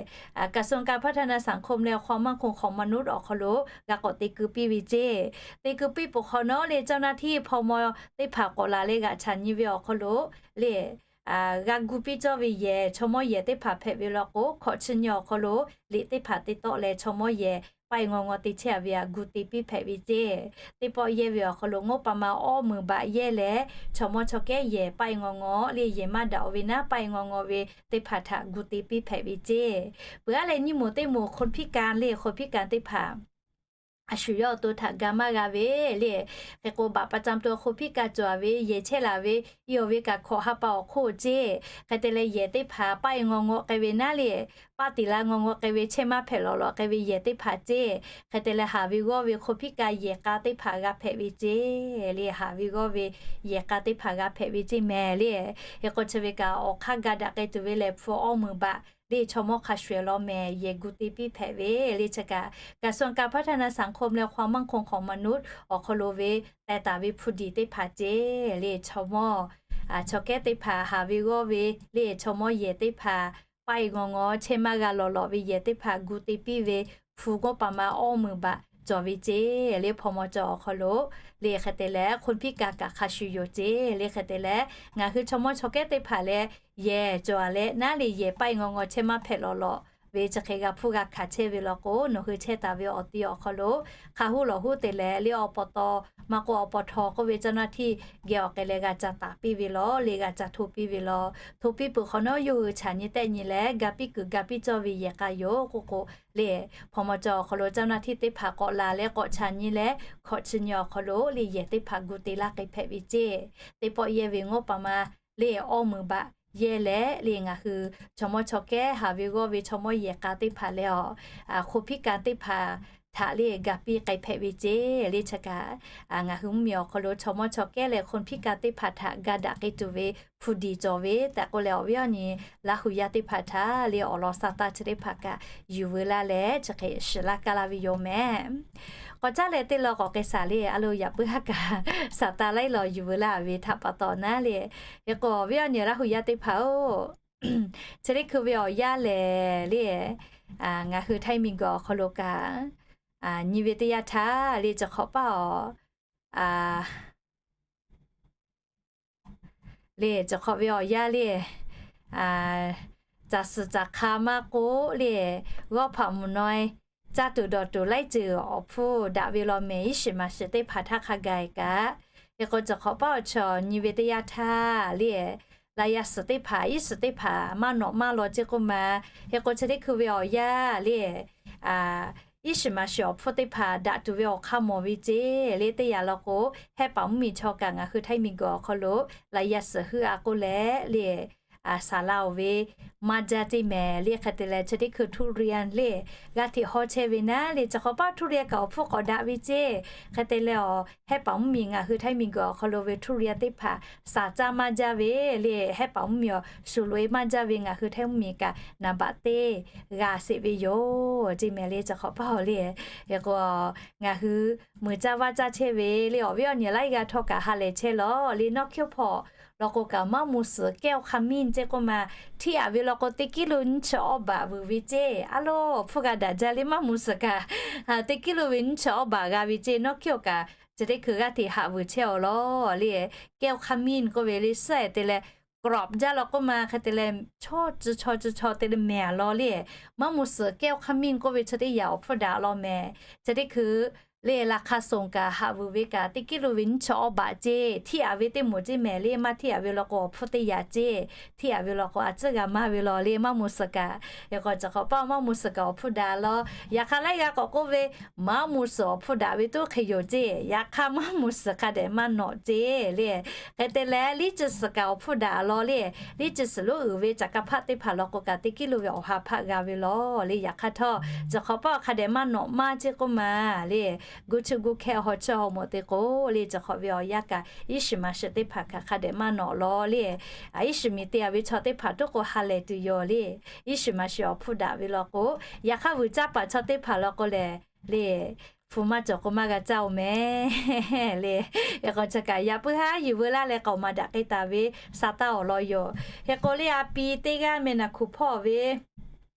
กระทรวงการพัฒนาสังคมและความมั่นคงของมนุษย์ awˬ hk'aw lo g'a k'awꞈ te keu piˇ ve ceˇ. Te keu piˇ peuˬ hk'awꞈ nawˉ le เจ้าหน้าที่ hpaw maw teˇ hpaˍ k'awꞈ laˬ leh g'aꞈ chaꞈ nyi ve awˬ hk'aw lo le g'a gu piˇ cawˇ ve yehˬ chaw mawˇ yehˬ teˇ hpaˍ hpehꞈ ve law k'o, hkawꞈ chi nyi awˬ hk'aw lo liꞈ teˇ hpaˍ te tawˆ leh chaw mawˇ yehˬ paˆ-e ngaw ngaw te chehˇ-a ve htaꞈ gu te piˇ hpehꞈ ve ceˇ. Teˇ pawˆ yehˇ ve awˬ hk'aw lo งบประมาณ awˇ meunˍ baꞈ yehˇ leh chaw mawˇ chaw kehˉ yehˬ paˆ-e ngaw ngaw le yehˬ maˇ daꞈ-o ve naˉ paˆ-e ngaw ngaw ve teˇ hpaˍ htaꞈ gu te piˇ hpehꞈ ve ceˇ. Peuˬ-a leh nyiˇ moˍ teˇ moˍ คนพิการ le คนพิการ teˇ hpaˍ a shu yawˇ awˬ to htaꞈ ga maˇ g'a ve le. Hk'e k'o บัตรประจำตัวคนพิการ cawˬ-a ve yehˬ chehˇ laˬ ve iˉ awˬ ve kaꞈ hkawꞈ ha pa awˬ hk'oˆ ceˇ. Hk'e te leh yehˬ teˇ hpaˍ paˆ-e ngaw ngaw k'ai ve naˉ le, paˆ tiˍ la ngaw ngaw k'ai ve chehˇ maˇ hpehꞈ lawˬ lawꞈ k'ai ve yehˬ teˇ hpaˍ ceˇ. Hk'e te leh haˍ ve g'awˇ ve คนพิการ yehˬ k'a teˇ hpaˍ g'a hpehꞈ ve ceˇ le. Haˍ ve g'awˇ ve yehˬ k'a teˇ hpaˍ g'a hpehꞈ ve ceˇ mehˍ le. Hk'e k'o chi ve kaꞈ awˬ hk'aˇ ga daꞈ k'ai tuˬ ve lehˬ hpu awˇ meunˍ baꞈ le chaw mawˇ hk'a shuˍ-eˬ law mehˍ yehˬ gu te piˇ hpehꞈ ve le. Chi kaꞈ กระทรวงการพัฒนาสังคมและความมั่นคงของมนุษย์ awˬ hk'aw lo ve teh taˍ ve hpu diˍ teˇ hpaˍ ceˇ le. Chaw mawˇ chaw kehˉ teˇ hpaˍ haˍ ve g'awˇ ve le chaw mawˇ yehˬ teˇ hpaˍ paˆ-e ngaw ngaw chehˇ maˇ g'a lawˬ lawꞈ ve yehˬ teˇ hpaˍ gu te piˇ ve hpu งบประมาณ awˇ meunˍ baꞈ cawˬ ve ceˇ le. Hpaw maw cawˬ awˬ hk'aw lo le hk'e te leh คนพิการ kaꞈ hk'a shuˍ yoˬ ceˇ le. Hk'e te leh ngaˬ hui chaw mawˇ chaw kehˉ teˇ hpaˍ leh yehˬ cawˬ-a leh naˉ le yehˬ paˆ-e ngaw ngaw chehˇ maˇ hpehꞈ lawˬ lawꞈ ve chi hk'e g'a hpuˇ g'a hkanˍ chehˇ ve law k'o, nawˬ hui chehˇ taˍ ve awˬ ti awˬ hk'aw lo hk'a huˉ lawˬ huˉ te leh le awˬ pa taw maˇ k'oˆ awˬ pa htaw k'oˆ ve เจ้าหน้าที่ geh awˬ k'ai leh g'a ca taˍ piˇ ve law le g'a ca hto piˇ ve law. Hto piˇ peuˬ hk'awꞈ nawˉ yawˇ hui chaꞈ nyi tehˆ nyi leh ga piˇ kuiˬ ga piˇ cawˇ ve yehˬ k'a yoˬ k'oˆ k'o le, hpaw maw cawˬ awˬ hk'aw lo เจ้าหน้าที่ teˇ hpaˍ k'awꞈ laˬ leh k'awꞈ chaꞈ nyi leh hkawꞈ chi nyi awˬ hk'aw lo le yehˬ teˇ hpaˍ gu te laˇ k'ai hpehꞈ ve ceˇ. Teˇ pawˆ yehˇ ve งบประมาณ le awˇ meunˍ baꞈ yehˇ leh le ngaˬ hui chaw mawˇ chaw kehˉ haˍ ve g'awˇ ve chaw mawˇ yehˬ k'a teˇ hpaˍ leh awˬ คนพิการ teˇ hpaˍ htaꞈ le ga piˇ k'ai hpehꞈ ve ceˇ le. Chi kaꞈ ngaˬ hui mvuhˇmiˬ awˬ hk'aw lo chaw mawˇ chaw kehˉ leh คนพิการ teˇ hpaˍ htaꞈ ga daꞈ k'ai tuˬ ve hpu diˍ cawˬ ve tehꞈ k'oˆ leh awˬ viˉ awˬ nyi Laˇ hu yaˇ teˇ hpaˍ htaꞈ le awˬ lawn saˍ taˇ chi teˇ hpaˍ kaꞈ yuˬ veu laˇ leh chi hk'e shiˍ laˇ kaˇ laˇ ve yoˬ mehˍ. K'awꞈ caˉ leh teˇ law k'awꞈ k'ai shaˍ le a lo yaꞈ puiˉ haˉ kaꞈ saˍ taˇ laiˉ law yuˬ veu laˇ ve htaꞈ pa taw naˉ le. Hk'e k'o awˬ viˉ awˬ nyi Laˇ hu yaˇ teˇ hpaˍ-oˬ, chi teˇ hkui ve awˬ yanˇ lehˬ le ngaˬ hui Htaiˇ miˬguiˬ awˬ hk'aw lo kaꞈ nyi ve teˇ yanˇ htaˇ le chi hk'awꞈ paˇ awˬ le chi hk'awꞈ ve awˬ yanˇ le, caˬ suhˍ caˬ hk'a maˇ k'oˆ le, g'awˇ hpaꞈ mvuhˬ naweh caˇ tuˬ dawˬ tuˬ laiˉ ceuˬ awˬ hpfuhˇ daꞈ ve law mehˍ. Iˉ shiˍ maˍ shiˍ teˇ hpaˍ htaˇ hk'a gaˬ kaꞈ, hk'e k'o, chi hk'awꞈ paˆ awˬ chaw nyi ve teˇ yanˇ htaˇ le, laꞈ yaꞈ suhˍ teˇ hpaˍ, iˉ shiˍ teˇ hpaˍ maˇ nawꞈ maˇ law ceˇ k'oˆ ma. Hk'e k'o, chi teˇ hkui ve awˬ yanˇ le, iˉ shiˍ maˍ shiˍ awˬ hpfuhˇ teˇ hpaˍ daꞈ tuˬ ve awˬ hk'aˇ mawˬ ve ceˇ le. Teˇ yanˇ law k'o, hehˉ paˍ mvuhˇmiˬ chaw kaꞈ ngaˬ hui Htaiˇ miˬguiˬ awˬ hk'aw lo laꞈ yaꞈ suhˍ heuˆ a k'oˆ leh le, saˍ laꞈ oˬ ve maˇ jaˇ ceˇ mehˍ le. Hk'e te leh, chi teˇ hkui ทุเรียน le, g'a hteꞈ haw chehˇ ve naˉ le, chi hk'awꞈ paˆ ทุเรียน kaꞈ awˬ hpfuhˇ k'awꞈ daꞈ ve ceˇ. Hk'e te leh, awˬ hehˉ paˍ mvuhˇmiˬ ngaˬ hui Htaiˇ miˬguiˬ awˬ hk'aw lo ve ทุเรียน teˇ hpaˍ saˍ caˇ maˇ jaˇ ve le, hehˉ paˍ mvuhˇmiˬ awˬ shuˍ loꞈ e maˇ jaˇ ve ngaˬ hui Htaiˇ mvuhˇmiˬ kaꞈ naˍ baꞈ teˇ g'a sheˍ ve yoˬ ceˇ mehˍ le. Chi hk'awꞈ paˆ le, hk'e k'o, ngaˬ hui muiˬ caˇ vaˇ caˇ chehˇ ve le, awˬ viˉ awˬ nyi laiˉ g'aˇ htawˇ kaꞈ ha lehˬ chehˇ lawˬ le. Nawˇ hkiˇ hpawꞈ law k'o kaꞈ maˇ mvuh suhˍ kehˇ awˬ hk'a miˇ ceˇ k'oˆ ma. Htiˇ aꞈ ve law k'o, teˇ กิโล nyiˇ chi awˇ baꞈ vuiˬ ve ceˇ. A lo, hpfuhˇ g'a daꞈ jaˇ le, maˇ mvuh suhˍ kaꞈ, teˇ กิโล ve nyiˇ chi awˇ baꞈ g'a ve ceˇ. Nawˇ hkiˇ awˬ kaꞈ chi teˇ hkui g'aˇ hteꞈ haꞈ vuiˬ chehˇ awˬ law le. Kehˇ awˬ hk'a miˇ k'oˆ ve le, suhˉ te leh กรอบ jaˇ law k'oˆ ma. Hk'e te leh, chaw tcuh chaw tcuh chaw te leh mehˍ a law le. Maˇ mvuh suhˍ kehˇ awˬ hk'a miˇ k'oˆ ve chi teˇ yanˇ awˬ hpfuhˇ daꞈ law mehˍ. Chi teˇ hkui le, laꞈ hk'a sonˍ kaꞈ haꞈ vuiˬ ve kaꞈ teˇ กิโล ve nyiˇ chi awˇ baꞈ ceˇ. Htiˇ aꞈ ve teˇ moˍ ceˇ mehˍ le. Maˇ htiˇ aꞈ ve law k'o, awˬ hpfuhˇ teˇ yaꞈ ceˇ. Htiˇ aꞈ ve law k'o, a tcuhˉ g'a maˇ ve law le, maˇ mvuh suhˍ kaꞈ. Hk'e k'o, chi hk'awꞈ paˆ maˇ mvuh suhˍ kaꞈ awˬ hpfuhˇ daꞈ law. Yaꞈ hk'aˇ laiˉ g'aˇ k'awꞈ k'oˆ ve, maˇ mvuh suhˍ awˬ hpfuhˇ daꞈ ve tuˉ hk'e yoˬ ceˇ. Yaꞈ hk'aˇ maˇ mvuh suhˍ hk'a dehꞈ maˇ nawꞈ ceˇ le. Hk'e te leh, liˇ ceuˬ suhˍ kaꞈ awˬ hpfuhˇ daꞈ law le. Liˇ ceuˬ suhˍ lonˉ uiˍ ve caꞈ ka hpaˆ teˇ hpaˍ law k'o kaꞈ teˇ กิโล ve awˬ ha hpaˆ g'a ve law le. Yaꞈ hk'aˇ htawˇ, chi hk'awꞈ paˆ hk'a dehꞈ maˇ nawꞈ maˇ ceˇ k'oˆ ma le. Guˇ chuˇ guˇ hkehˇ haw chuˇ haw mawꞈ te k'o le, chi hk'awꞈ ve awˬ yanˇ kaꞈ iˉ shiˍ maˍ shiˍ teˇ hpaˍ kaꞈ hk'a dehꞈ maˇ nawꞈ law le. Iˉ shiˍ miˬ te a ve chaw teˇ hpaˍ tuˉ k'o ha lehˬ tuˬ yoˬ le. Iˉ shiˍ maˍ shiˍ awˬ hpfuhˇ daꞈ ve law k'o, yaꞈ hk'aˇ vuiˬ caˇ paˍ chaw teˇ hpaˍ law k'o lehˬ le, hpu maˇ cawˬ k'o maˇ g'a caˇ oˬ mehˍ le. Hk'e k'o, chi kaꞈ yaꞈ puiˉ haˉ yuˬ veu laˇ leh k'aoˍ maˍ daꞈ k'ai taˍ ve sa taˇ awˬ lawn yoˬ. Hk'e k'o le, a pi teˇ g'aˇ meh naˬ hkuˬ hpawˇ ve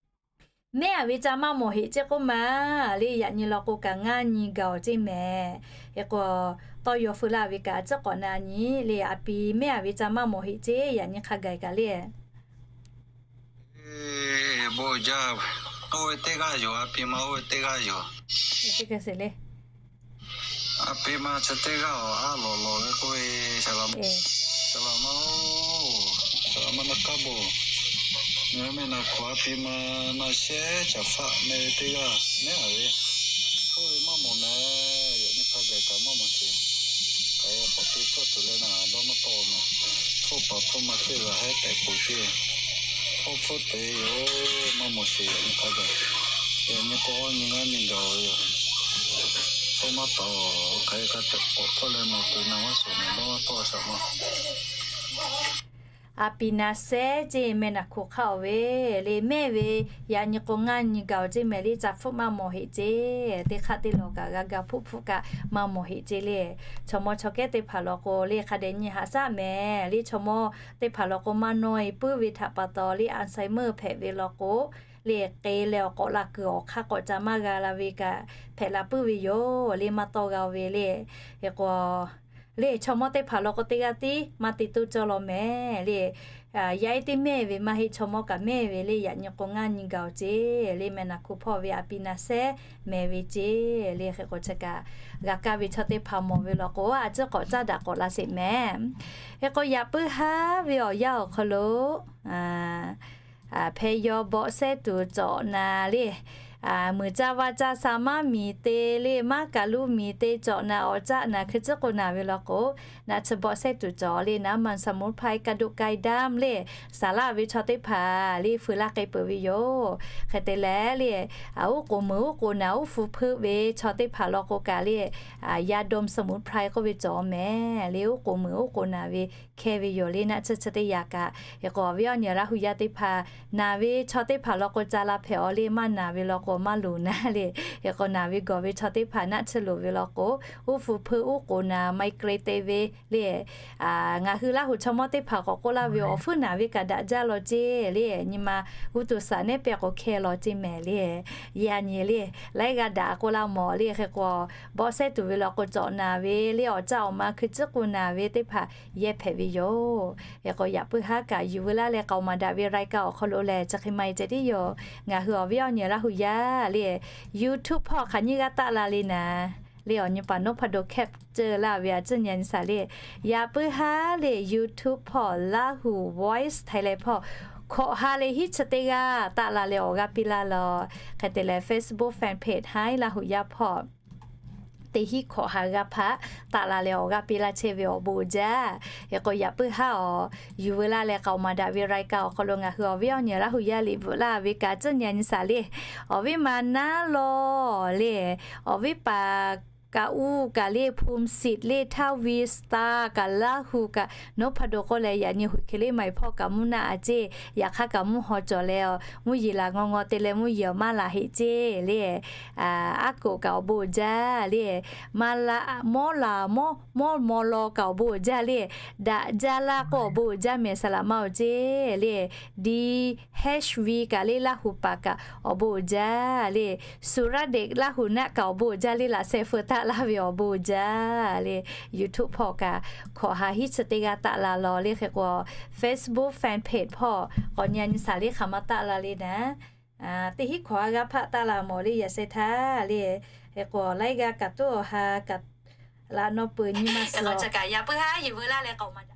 mehˆ a ve ca maˇ mawˬ heꞈ ceˇ k'oˆ ma le. Yaꞈ nyi law k'o kaꞈ ngaˇ nyi gaˬ awˬ ceˇ mehˍ. Hk'e k'o, tawˇ yaw feu laˇ ve kaꞈ a ciˉ k'awꞈ na nyi le, a pi mehˆ a ve ca maˇ mawˬ heꞈ ceˇ. Yaꞈ nyi hk'a gaˬ kaꞈ le, bon jaˇ, oˇ ve teˇ g'aˇ yoˬ. A pi ma oˇ ve teˇ g'aˇ yoˬ. A pi ma chi teˇ g'aˇ awˬ a lawˬ lawˬ ve k'oˆ ve, saˍ laꞈ ma, saˍ laꞈ ma naˇ kaˉ bon, ngaˬ meh naˬ hkuˬ a pi ma naˇ shehˉ caˬ faˆ meh ve teˇ g'aˇ mehˉ a ve, hpfuhˇ ve maˇ mawˬ mehˍ. Yaꞈ nyi hk'a gaˬ kaꞈ maˇ mawˬ sheˍ. K'ai k'awꞈ te hpfuhˇ tuˬ leh naˬ dawˇ maˇ tawˆ mehˍ. Hpfuhˇ paˍ hpfuhˇ ma teˇ g'aˇ hehˉ tehꞈ k'oˍ ceˇ. Hpfuhˇ hpfuhˇ te yoˬ, maˇ mawˬ sheˍ. Yaꞈ nyi hk'a gaˬ, yaꞈ nyi k'o, nyi ngaˇ nyi gaˬ ve yoˬ. Hpfuhˇ maˇ taˍ, k'ai k'ai tehꞈ k'awꞈ hpfuhˇ leh nawˬ tuˬ naˬ maˇ shawˍ naˬ dawˇ maˇ tawˆ shaˍ ma. A pi na sehˉ ceˇ meh naˬ hkuˬ hk'aˇ oˬ ve le, mehˆ ve yaꞈ nyi k'o ngaˇ nyi gaˬ awˬ ceˇ mehˍ le. Ca hpfuhˇ maˇ mawˬ heꞈ ceˇ. Teˇ hk'aˆ teˇ lawˬ kaꞈ g'a ga hpfuhˇ hpfuhˇ kaꞈ maˇ mawˬ heꞈ ceˇ le. Chaw mawˇ chaw kehˉ teˇ hpaˍ law k'o le, hk'a dehꞈ nyi haꞈ shaˉ mehˍ le. Chaw mawˇ teˇ hpaˍ law k'o maˇ nawˇ e puiˉ ve htaꞈ pa taw le, Alzheimer hpehꞈ ve law k'o le, k'e leh awˬ k'awꞈ la kuiˬ awˬ hk'aˇ k'awꞈ ca maˇ g'a la ve kaꞈ hpehꞈ la puiˉ ve yoˬ le, maˇ tawˆ g'a ve le. Hk'e k'o, le chaw mawˇ teˇ hpaˍ law k'o teˇ g'aˇ tiˉ maˇ te toˇ cawˇ law mehˍ le. Yaˇ ehˉ teˇ mehˆ ve maˇ heˆ, chaw mawˇ kaꞈ mehˆ ve le. Yaꞈ nyi k'o ngaˇ nyi gaˬ awˬ ceˇ le. Meh naˬ hkuˬ hpawˇ ve a pi na sehˉ mehˍ ve ceˇ le. Hk'e k'o, chi kaꞈ g'a kaˇ ve chaw teˇ hpaˍ mawˬ ve law k'o, a ciˉ k'awꞈ caˇ daꞈ k'awꞈ la sheˍ mehˍ. Hk'e k'o, yaꞈ puiˉ haˉ ve awˬ yanˇ awˬ hk'aw lo hpeh yaw bawˆ sehˉ tuˬ cawꞈ na le, muiˬ caˇ vaˇ caˇ sa maˇ miˬ te le, maˇ kaˬ luˇ miˬ te cawꞈ na awˬ caˆ na hkui ciˉ k'o naˬ ve law k'o, naˆ tsuhˇ bawˆ sehˉ tuˬ cawˬ le, น้ำมันสมุนไพร กระดูกไก่ดำ le, saˍ laˇ ve chaw teˇ hpaˍ le feu laˇ k'ai peuˬ ve yoˬ. Hk'e te leh le, uˉ k'oˍ meuˍ uˉ k'oˍ naˬ uˉ hpu hpeuˆ ve chaw teˇ hpaˍ law k'o kaꞈ le, ยาดมสมุนไพร k'oˆ ve cawˬ mehˍ le, uˉ k'oˍ meuˍ uˉ k'oˍ naˬ ve hkehˇ ve yoˬ le. Naˆ tsuhˇ chi teˇ yaꞈ kaꞈ, hk'e k'o awˬ viˉ awˬ nyi Laˇ hu yaˇ teˇ hpaˍ naˬ ve chaw teˇ hpaˍ law k'o ca la hpehꞈ awˬ le, maˇ naˬ ve law k'o maˇ loˍ naˍ le. Hk'e k'o naˍ ve gawˬ ve chaw teˇ hpaˍ naˆ tsuhˇ loˍ ve law k'o, uˉ hpu hpeuˇ uˉ k'oˍ naˍ, migraine te ve le. Ngaˬ hui Laˇ huˍ chaw mawˇ teˇ hpaˍ k'awꞈ k'oˆ laˇ ve, awˬ hpfuhˇ naˍ ve kaꞈ daꞈ jaˇ law ceˇ le. Nyi ma g'uˇ tuˬ saˍ nehˉ pehˇ k'o hkehˇ law ceˇ mehˍ le. Yaꞈ nyi le, laiˉ g'aˇ daꞈ k'oˆ laˇ mawˬ le. Hk'e k'o, bawˆ sehˉ tuˬ ve law k'o, cawꞈ naˍ ve le, awˬ caˇ awˬ ma hkui ciˉ k'oˍ naˍ ve teˇ hpaˍ yehˇ hpehꞈ ve yoˬ. Hk'e k'o, yaꞈ puiˉ haˉ kaꞈ yuˬ veu laˇ leh k'aoˍ maˍ daꞈ ve รายการ awˬ hk'aw lo lehˬ, chi hk'e maˇ heˆ ceh tiˉ yoˬ. Ngaˬ hui awˬ viˉ awˬ nyi Laˇ huˍ yaˇ le, YouTube hpawˇ hk'aˬ nyiˇ g'aˇ taˆ la le naˍ le, awˬ nyi paˍ นพดล แคปเจอร์ laˇ ve a ciˉ nyi a nyi saˍ le. Yaꞈ puiˉ haˉ le, YouTube hpawˇ Laˇ huˍ Voice Thailand hpawˇ hkawꞈ ha leh hiˉ chi teˇ g'aˇ taˆ la leh awˬ g'aˇ piˇ laˇ law. Hk'e te leh Facebook fan page Haiˉ Laˇ huˍ yaˇ hpawˇ teˇ hinˉ hkawꞈ ha g'aˇ hpaˆ taˆ la leh awˬ g'aˇ piˇ laˇ chehˇ ve awˬ bon uiˍ jaˇ. Hk'e k'o, yaꞈ puiˉ haˉ awˬ yuˬ veu laˇ leh k'aoˍ maˍ daꞈ ve รายการ awˬ hk'aw lo ngaˬ hui awˬ viˉ awˬ nyi Laˇ huˍ yaˇ liꞈ bvuhꞈ laˇ ve kaꞈ ciˉ nyi a nyi saˍ le. Awˬ viˉ ma naˉ law le, awˬ viˉ paˍ kaꞈ uˇ kaꞈ le, ภูมิสิทธิ์ le, ทวี Star kaꞈ, Laˇ huˍ kaꞈ, นพดล k'oˆ leh yaꞈ nyi huiˍ hk'e le maˍ hpawˇ kaꞈ mvuhˇ naˆ a ceˇ. Yaꞈ hk'aˇ kaꞈ mvuhˇ haw cawˬ leh, mvuhˇ yeˬ laˬ ngaw ngaw te leh mvuhˇ yeˬ awˬ maˇ laˬ heˆ ceˇ le. Aˉ k'oˍ kaꞈ awˬ bon uiˍ jaˇ le. Maˇ laˬ mawˇ laˬ mawˇ mawˇ maw law kaꞈ awˬ bon uiˍ jaˇ le. Daꞈ jaˇ laˇ k'o awˬ bon uiˍ jaˇ mehˍ, saˍ laꞈ maˇ oˬ ceˇ le. DHV kaꞈ le, Laˇ huˍ paˍ kaꞈ awˬ bon uiˍ jaˇ le. สุราษฎร์เด็ก Laˇ huˍ naˆ kaꞈ awˬ bon uiˍ jaˇ le. Laꞈ sheh feu taˆ laˇ ve awˬ bon uiˍ jaˇ le. YouTube hpawˇ kaꞈ hkawꞈ ha hiˉ chi teˇ g'aˇ taˆ la law le. Hk'e k'o, Facebook fan page hpawˇ k'awꞈ nyi a nyi saˍ le, hk'aˬ ma taˆ la le naˍ. Teˇ hinˉ hkawꞈ ha g'aˇ hpaˆ taˆ la mawˬ le, yaꞈ sheh htaˇ le. Hk'e k'o, laiˉ g'aˇ kaꞈ tuˉ awˬ ha kaꞈ laꞈ naw peuˬ nyi ma suhˍ kaꞈ yaꞈ puiˉ haˉ yuˬ veu laˇ leh k'aoˍ maˍ daꞈ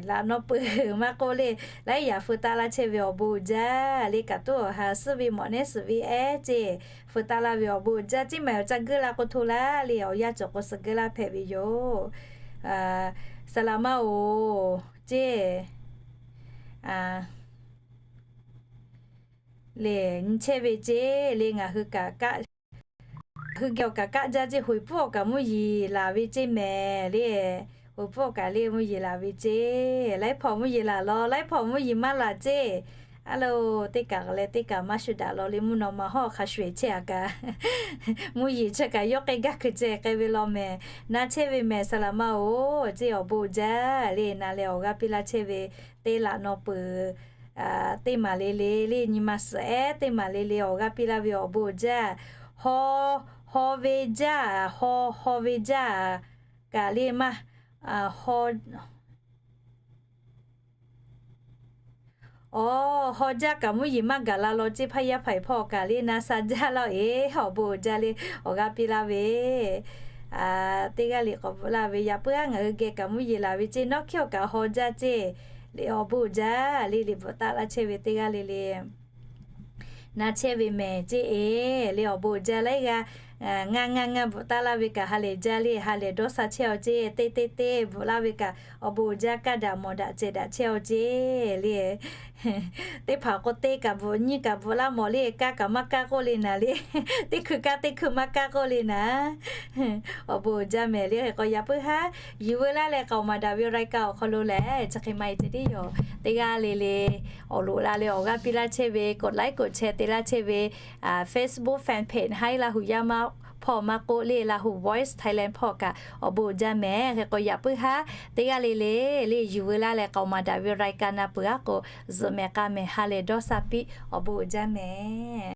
laꞈ naw peuˬ maˇ k'oˆ le, laiˉ yaꞈ feu taˆ laˇ chehˇ ve awˬ bon uiˍ jaˇ le. Kaꞈ tuˉ awˬ ha suhˉ ve mawꞈ nehˉ suhˍ ve ehˉ ceˇ, feu taˆ laˇ ve awˬ bon uiˍ jaˇ ceˇ. Maˬ awˬ ca geuˆ la k'o hto laˇ le, awˬ yanˇ cawˬ k'o suh geuˆ laˇ hpehꞈ ve yoˬ. Saˍ laꞈ maˇ oˬ ceˇ le, nyi chehˇ ve ceˇ le. Ngaˬ hui kaꞈ kaˆ, ngaˬ hui geh awˬ kaꞈ kaˆ jaˇ ceˇ. Hoꞈ puˉ awˬ kaꞈ mvuhˇ yeˬ laˬ ve ceˇ mehˍ le. Hoꞈ puˉ awˬ kaꞈ le mvuhˇ yeˬ laˬ ve ceˇ. Laiˉ hpawˇ mvuhˇ yeˬ laˬ law, laiˉ hpawˇ mvuhˇ yeˬ maˇ laˬ ceˇ. A lo, teˇ kaꞈ leh teˇ kaꞈ maˇ shu daꞈ law le, mvuhˇ naw ma hawˉ hk'a shuˍ eˬ chehˇ a kaꞈ, mvuhˇ yeˬ chi kaꞈ yawˇ k'ai gaˇ kuiˬ ceh k'ai ve law mehˍ. Na chehˇ ve mehˍ, saˍ laꞈ maˇ oˬ ceˇ. Awˬ bon uiˍ jaˇ le. Na leh awˬ g'aˇ piˇ laˇ chehˇ ve teˇ laꞈ naw peuˬ teˇ maˬ le le le, nyi ma suhˍ ehˉ teˇ maˬ le le awˬ g'aˇ piˇ laˇ ve awˬ bon uiˍ jaˇ. Haw, haw ve jaˇ, haw, haw ve jaˇ kaꞈ le maˇ, haw, aw, haw jaˇ kaꞈ mvuhˇ yeˬ maˇ gaˬ la law ceˇ. Hpaˇ yaˇ hpaˍ hpawˇ kaꞈ le na sha jaˇ laˇ eˬ. Awˬ bon uiˍ jaˇ le, awˬ g'aˇ piˇ laˇ ve teˇ g'aˇ le k'awꞈ bvuhꞈ laˇ ve, yaꞈ puiˉ haˉ ngaˬ hui geh kaꞈ mvuhˇ yeˬ laˬ ve ceˇ. Nawˉ hkiˇ awˬ kaꞈ haw jaˇ ceˇ le, awˬ bon uiˍ jaˇ le. Liꞈ bvuhꞈ taˆ laˇ chehˇ ve teˇ g'aˇ le le na chehˇ ve mehˍ ceˇ e le. Awˬ bon uiˍ jaˇ. Laiˉ g'aˇ ngaˇ ngaˇ ngaˇ bvuhꞈ taˉ laˇ ve kaꞈ ha lehˬ jaˇ le, ha lehˬ dawˇ sha chehˇ aw ceˇ. Teˇ teˇ teˇ bvuhꞈ laˇ ve kaꞈ awˬ bon uiˍ jaˇ. Kaˇ daꞈ mawˬ daꞈ ceh daꞈ chehˇ aw ceˇ le. Teˇ hpaˍ k'o teˇ kaꞈ bvuhꞈ nyiˇ kaꞈ bvuhꞈ laˇ mawˬ le, kaˇ kaꞈ maˇ kaˇ k'oˆ le naˍ le. Teˇ hkui kaˇ teˇ hkui maˇ kaˇ k'oˆ le naˍ. Awˬ bon uiˍ jaˇ mehˍ le. Hk'e k'o yaꞈ puiˉ haˉ yuˬ veu laˇ leh k'aoˍ maˍ daꞈ ve รายการ awˬ hk'aw lo lehˬ, chi hk'e maˇ heˆ ceh tiˉ yoˬ. Teˇ g'aˇ le le awˬ loꞈ la leh awˬ g'aˇ piˇ laˇ chehˇ ve, กดไลค์ กดแชร์ te laˇ chehˇ ve Facebook fan page Haiˉ Laˇ huˍ yaˇ maˇ hpawˇ maˇ k'oˆ le, Laˇ huˍ Voice Thailand hpawˇ kaꞈ awˬ bon uiˍ jaˇ mehˍ. Hk'e k'o yaꞈ puiˉ haˉ teˇ g'aˇ le le le yuˬ veu laˇ leh k'aoˍ maˍ daꞈ ve รายการ na peuˬ aˉ k'o, zuhꞈ mehˍ k'a mehˍ ha lehˬ dawˇ sha piˇ awˬ bon uiˍ jaˇ mehˍ.